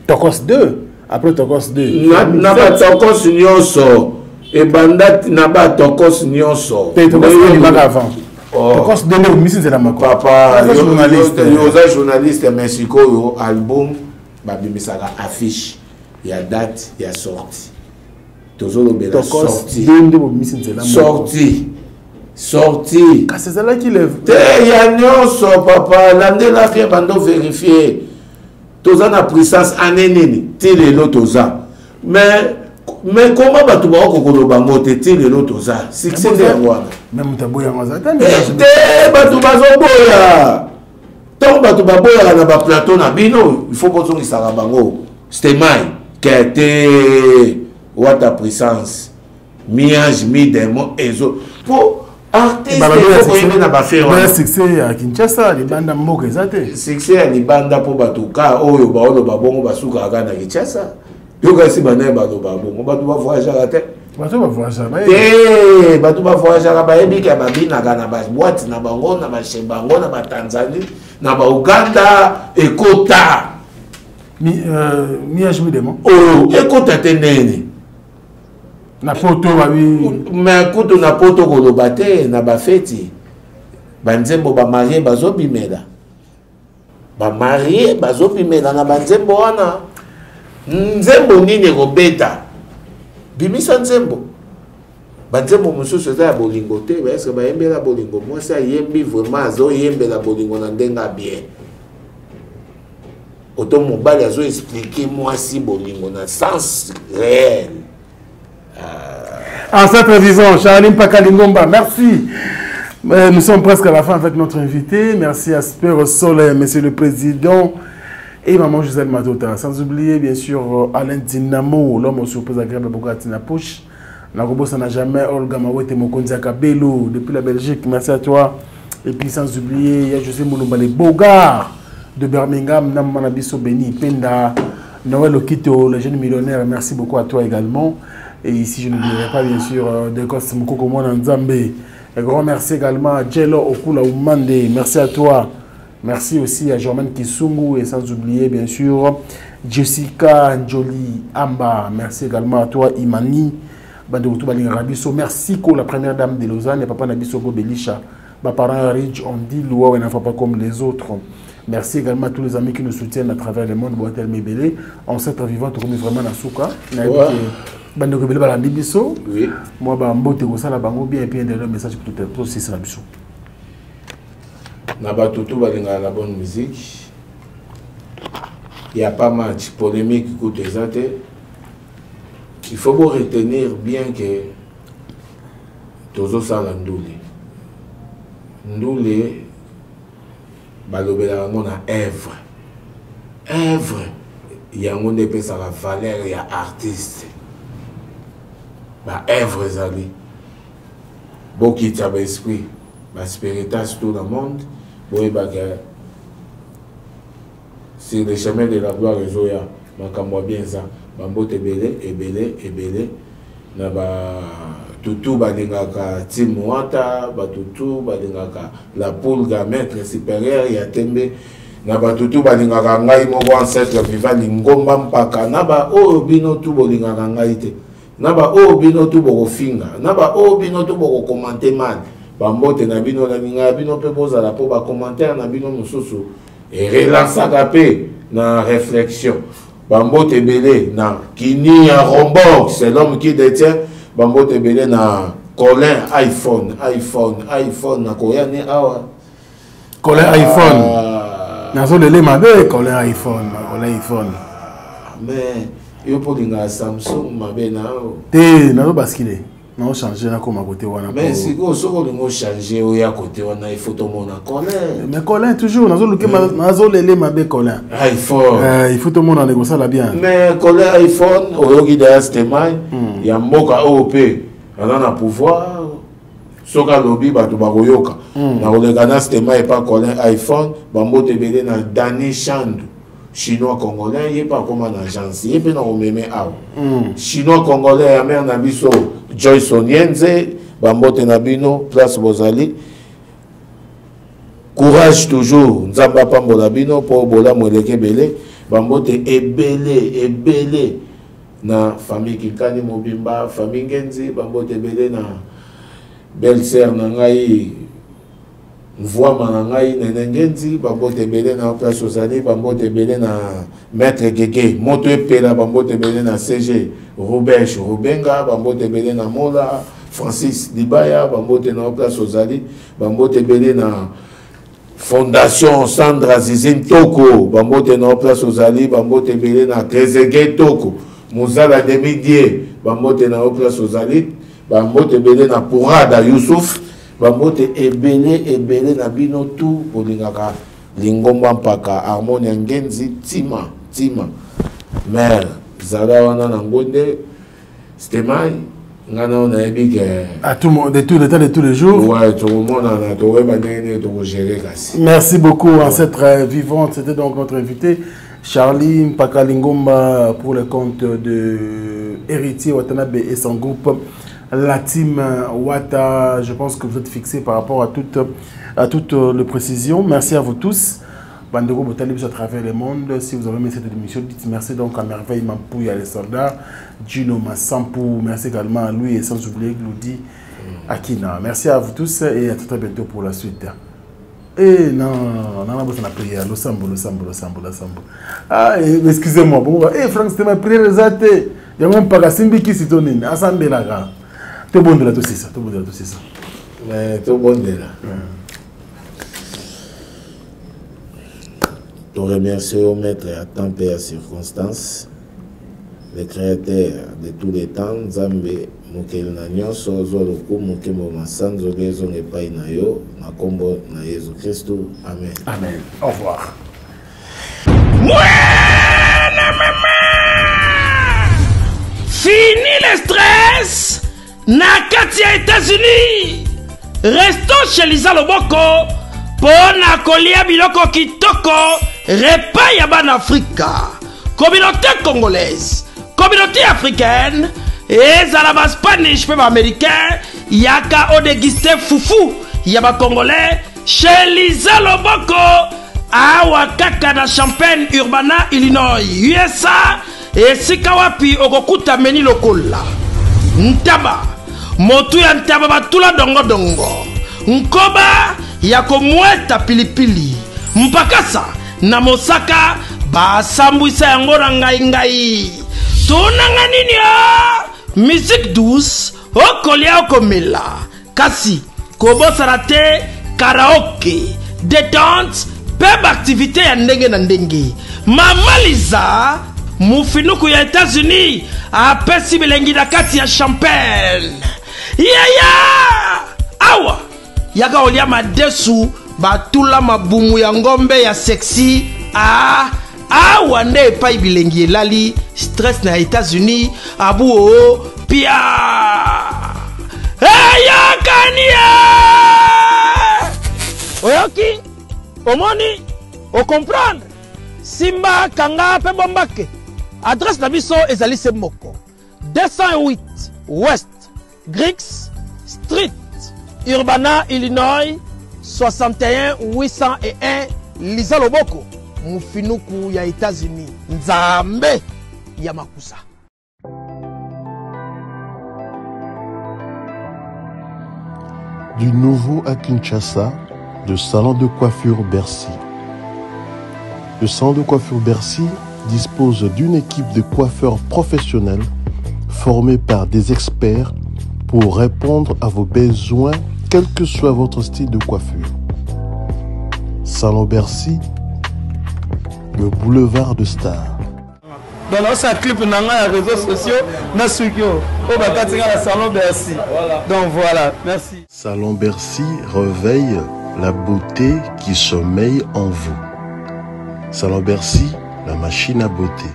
Tokos 2 après Tokos 2 na, na ba Tokos nyonso ebanda na ba Tokos nyonso te Tokos ebimaka avant oh. Tokos 2 nde obimisi nzela moko papa journaliste yo oza journaliste mais sikoyo album babimisaka affiche ya date ya sortie tozolobela sortie nde bobimisi nzela sortie sortie kasi ezalaki le te ya nyonso papa landela bien bando verifie toza na puissance année nini ti lelo toza mais mais koma bato baoko koloba yango te ti lelo toza succès nde yango wana eh, te bato bazoboya ntango bato baboyaka na baplateau na bino il faut bozongisaka bango stemai ke te wata puissance mi ange mi démon ezo po artiste okoyebe na bafere wana succès ya kinshasa libanda mboka eza te succès ya libanda mpo bato ka oyo baoloba bongo basukaka kaka na kinshasa yokasi banaye baloba bongo bato bavoyageaka te bato bavoyageaka te bato bavoyageaka bayebi ke babinaka na baboite na bango na bashe bango na batanzanie na bauganda ekota mi ange mi démon oyo ekota te ndenge na poto babi me kutu na poto koloba te na bafeti banzembo bamarie bazobimela bamarie bazobimela na banzembo wana nzembo nini ekobeta bimisa nzembo Banzembo mosusu eza ya bolingo te, ba est-ce bayembela bolingo? Mwasi ayembi vraiment azoyembela bolingo na ndenge ya bien. Oto mobali azo expliquer mwasi bolingo na sens réel. Ancêtre vivant, Charlie Mpaka Lingomba, merci. Nous sommes presque à la fin avec notre invité. Merci à Spero Soleil, Monsieur le Président, et Maman Gisèle Matota. Sans oublier, bien sûr, Alain Dinamo, l'homme aux surprises agréables, Bogati Napouche. Nakobosana jamais Olga Mawete Mokonzi Kabelo depuis la Belgique. Merci à toi. Et puis sans oublier, il y a José Moulumba, les Bogards de Birmingham, Namanabiso Beni, Penda, Noël Okito, le jeune millionnaire. Merci beaucoup à toi également. Et ici, je n'oublierai pas, bien sûr, Dekos Mukoko Mwana Nzambe. Un grand merci également à Jello Okula Oumande. Merci à toi. Merci aussi à Germaine Kisungu et sans oublier, bien sûr, Jessica Njoli Amba. Merci également à toi, Imani. Bandeko Balinga Rabiso. Merci pour la première dame de Lausanne et papa Nabiso Gobelisha. Ba parents riches, on dit Loua, on n'en fait pas comme les autres. Merci également à tous les amis qui nous soutiennent à travers le monde. Boatel Mebele. Ancêtre vivant, tu vraiment na souka. Bandeko Bele Balandi Biso. Oui. Moi, ba mbote kosala bango bien et puis un dernier message pour tout pour six na biso. Na bato tout balingaka la bonne musique. Il y a pas match polémique kutu eza te. Il faut bo retenir bien que tozosala ndule. Ndule balobelaka yango na œuvre. Œuvre yango nde epesaka valeur ya artiste. Ba œuvre ezali bokitisa ba esprit, ba spiritas tout le monde, boyebaka sur le chemin de la gloire ezoya makambo ya bien eza bambote ebele ebele ebele na ba tutu balingaka Team Wata, ba tutu balingaka la Pulga maître supérieur ya Tembe, na ba tutu balingaka ngai moko ancêtre vivant Lingomba Mpaka, na ba oyo bino tu bolingaka ngai te, na ba oyo bino tu bokofinga, na ba oyo bino tu bokokomante mal, bambote na bino na lingaka bino mpe bozala mpo ba commentaire na bino mosusu erelansaka mpe na réflexion. Bambote ebele na Kini ya Rombox, c'est l'homme qui détient. Bambote ebele na Colin iPhone, iPhone, iPhone na koya ni awa. Colin iPhone. Nazolele mabe Colin iPhone, Colin iPhone. Mais yo po linga Samsung mabe na yo. Te, nazo basculer. Nazo changer na koma côté wana. Mais sikoyo soki olingi ochanger oya côté wana, il faut tomona Colin. Mais Colin toujours nazo luke nazo lele mabe Colin. iPhone. Il faut tomona ndeko sala bien. Mais Colin iPhone oyoki d'ailleurs Stemay ya mboka oyo pe aza na pouvoir. Soki alobi bato bakoyoka. Nakoleka na Stemay epa Colin iPhone, bambote ebele na Dani Chandu. Chinois congolais, ye pa koma na agence, ye pe na komeme awa. Chinois congolais ya mère na biso Joyce Onienze, bambote na bino place bozali. Courage toujours, Nzamba pambola bino po bolamu eleke ebele, bambote ebele ebele na famille Kikani Mobimba, famille Ngenzi, bambote ebele na belle-sœur na ngai Mvwama na ngai Nene Ngenzi, bambote ebele na place ozali, bambote ebele na Maître Gege, moto epela, bambote ebele na CG Rubesh Rubenga, bambote ebele na Mola Francis Libaya, bambote na place ozali, bambote ebele na Fondation Sandra Zizine Toko, bambote na place ozali, bambote ebele na Trezeguet Toko, Mozala Demidie, bambote na place ozali, bambote ebele na Pourada Youssouf, bambote ebele ebele na bino tout bolingaka Lingomba Mpaka, Harmonia Ngenzi, Tima, Tima. Mère, zala wana na ngonde, Stemay, nga na nayebi ke à tout moment, de tout le temps, de tous les jours. Ouais, tout le monde en a trouvé, bah, ndenge nini tokogérer kasi. Merci beaucoup, ancêtre vivante. C'était donc notre invité, Charlie Mpaka Lingomba, pour le compte de Héritier Watanabe et son groupe, la team Wata. Je pense que vous êtes fixés par rapport à toutes les précisions. Merci à vous tous. Bandeko Botalibus à travers le monde. Si vous avez aimé cette émission, dites merci donc à Merveille Mampouya, les soldats, Gino Massampou, merci également à lui et sans oublier Gloudi Akina. Merci à vous tous et à très bientôt pour la suite. Eh non, non, non, non, non, la prière, le sambo, le sambo, le sambo, le sambo. Ah, eh, excusez-moi, bon, eh, Franck, c'était ma prière, exacte. Il y a même pas Simbi qui s'y donne, assemblée là. Tobondela tosisa, tobondela tosisa. Mais tobondela. To remercier yo maître ya temps mpe ya circonstance, le créateur de tous les temps, Nzambe mokeli na nyonso, zwa lokumu, nkembo, masanzoli ezonga epai na yo na nkombo na Yezu Kristu, amen. Amen. Au revoir. Mwana mama! Fini le stress na kati ya États-Unis. Resto chez Lisa Loboko mpo na kolia biloko kitoko, repas ya bana Afrika, communauté congolaise, communauté africaine, ezala ba Spanish mpe ba américain, yaka odeguste fufu ya ba congolais chez Lisa Loboko awa kaka na Champaign Urbana, Illinois, USA, esika wapi okokuta meni lokola ntaba, motu ya ntaba batula dongodongo, nkoba ya komweta pilipili, mpakasa na mosaka basambwisa yango na ngai ngai. Tunanga nini o musique douce, okolia okomela, kasi kobosana te karaoke, detente mpe baaktivite ya ndenge na ndenge. Mama Liza mofinuku ya Etats-Unis apesi bilengi na kati ya Champagne. Yaya awa yaka olia madesu batula mabumu ya ngombe ya sexy. Ah, awa nde epai bilengi elali, stress na Etats-Unis abu oo pia eyakani ye. Oyoki, omoni, okomprendre, simba, kanga mpe bombake. Adresse na biso ezali se moko, 208 West Griggs Street, Urbana, Illinois 61 801. Liza Loboko, mofinuku ya États-Unis, Nzambe ya makusa. Du nouveau à Kinshasa, le salon de coiffure Bercy. Le salon de coiffure Bercy dispose d'une équipe de coiffeurs professionnels formés par des experts pour répondre à vos besoins, quel que soit votre style de coiffure. Salon Bercy, le boulevard de Star. Donc naosala clip na ngai ya réseaux sociaux na suki oyo oyo bakati ngai na Salon Bercy. Donc voilà, merci. Salon Bercy réveille la beauté qui sommeille en vous. Salon Bercy, la machine à beauté.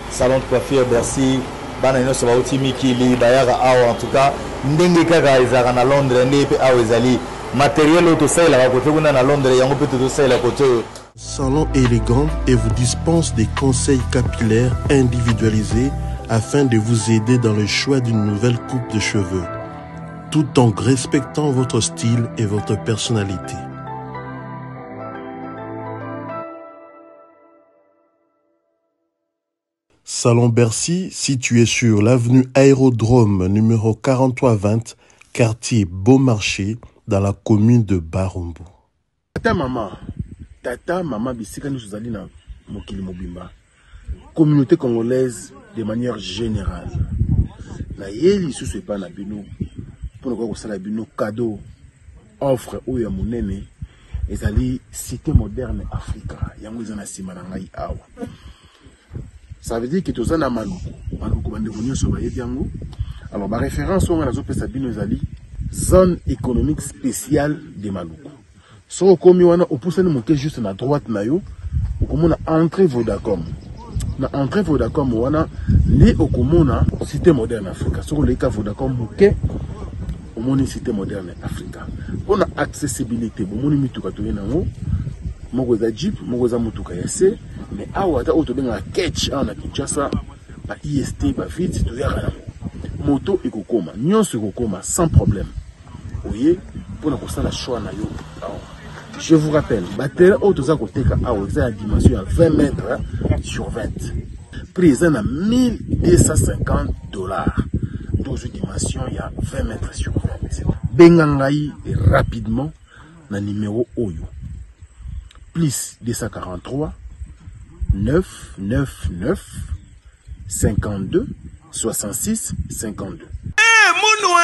Salon de coiffure Bercy, bana nyonso bauti mikili bayaka awa. En tout cas, ndenge kaka ezalaka na Londres, ndenge mpe awa ezali. Matériel oyo tosalelaka kote kuna na Londres, yango mpe tozosalela kote oyo. Salon élégant et vous dispense des conseils capillaires individualisés afin de vous aider dans le choix d'une nouvelle coupe de cheveux, tout en respectant votre style et votre personnalité. Salon Bercy, situé sur l'avenue Aérodrome numéro 4320, quartier Beaumarchais, dans la commune de Barumbu. Tata mama, tata mama, bisika nyonso ozali na mokili mobimba, communauté congolaise de manière générale, naye lisusu epai na bino mpona koya kosala bino cadeau, offre oyo ya monene. Ezali Cité Moderne Africa, yango eza na nsima na ngai awa. Ça veut dire que toza na Maluku. Maluku, bandeko nyonso bayebi yango. Alors baréférence oyo ngai nazopesa bino ezali zone économique spéciale de Maluku. Soki okomi wana, opusani moke, juste na droite na yo okomona entrée Vodacom. Na entrée Vodacom wana nde okomona Cité Moderne Africa. Soki oleki ka Vodacom moke, omoni Cité Moderne Africa. Mpona accessibilité, bomoni mituka toye nango, moko eza jeep, moko eza motuka ya se. Mais awa ata oyo tobengaka ketch awa na Kinshasa, ba ist ba vite toyaka yango, moto ekokoma, nyonso ekokoma sans problème. Oye mpona kosala choix na yo awa. Je vous rappelle, baterrain oyo toza koteka awa eza ya dimension ya 20 mètres sur 20. Prix eza na 1250 $. Tozwi dimension ya 20 mètres sur 20. Benga ngai rapidement na numéro oyo: plus 243 9 9 9 52 66 52. Eh, munwe.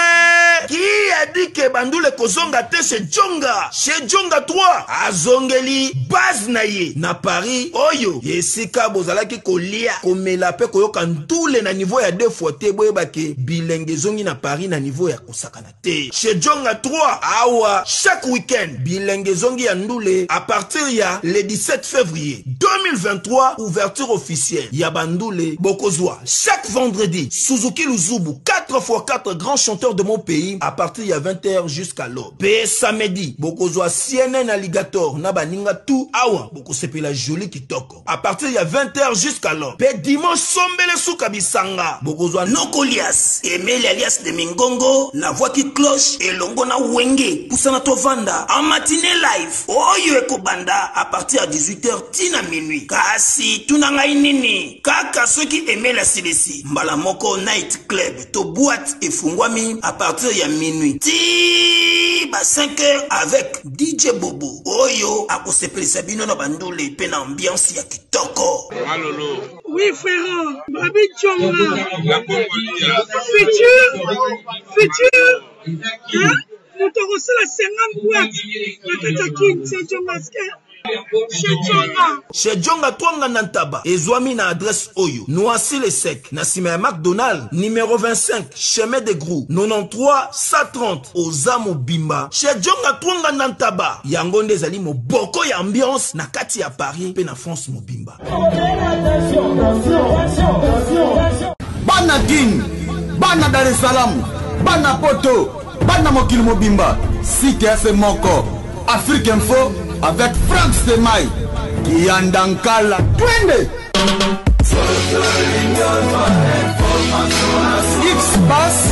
Qui a dit que bandule kozonga te chez Djonga? Chez Djonga 3 azongeli base na ye na Paris oyo esika bozalaki kolia, komela pe koyoka ndule na niveau ya deux fois te. Boyeba ke bilenge ezongi na Paris na niveau ya kosakana te. Chez Djonga 3 awa chaque week-end bilenge ezongi ya ndule à partir ya le 17 février 2023, ouverture officielle ya bandule. Bokozwa chaque vendredi Suzuki Luzubu 4x4, grand chanteur de mon pays, à partir ya 20h jusqu'à l'aube. Pe samedi bokozwa CNN Alligator na baninga tout awa, bokosepela joli kitoko à partir ya 20h jusqu'à l'aube. Pe dimanche sombele suka bisanga, bokozwa Nokolias Emeli alias de Mingongo, la voix qui cloche, elongo na Wenge Pusana Tovanda en matinée live oyo ekobanda à partir ya 18h tina minuit. Kasi tuna ngai nini kaka soki Emeli asilisi mbala moko, night club to boîte efungwami à partir ya minuit ti ba 5 heures avec DJ Bobo oyo akosepelisa bino na bandule mpe na ambiance ya kitoko. Malolo. Oui frère, Babi Djonga. Futur, futur. Hein? Moto akosala 50 boîte na kati ya Kin, c'est Djonga chez Djonga. Chez Djonga Twanga na Ntaba ezwami na adresse oyo: Noisy le Sec, na nsima ya McDonald, numéro 25, chemin de Grou, 93 130. Oza mobimba chez Djonga Twanga na Ntaba. Yango nde ezali moboko ya ambiance na kati ya Paris mpe na France mobimba. Bana Kin, bana Dar es Salaam, bana Poto, bana mokili mobimba, site ya se moko, Afrique Info avec Frank Semai, Kiyanda Nkala, twende! X-Bass,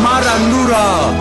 Marandura.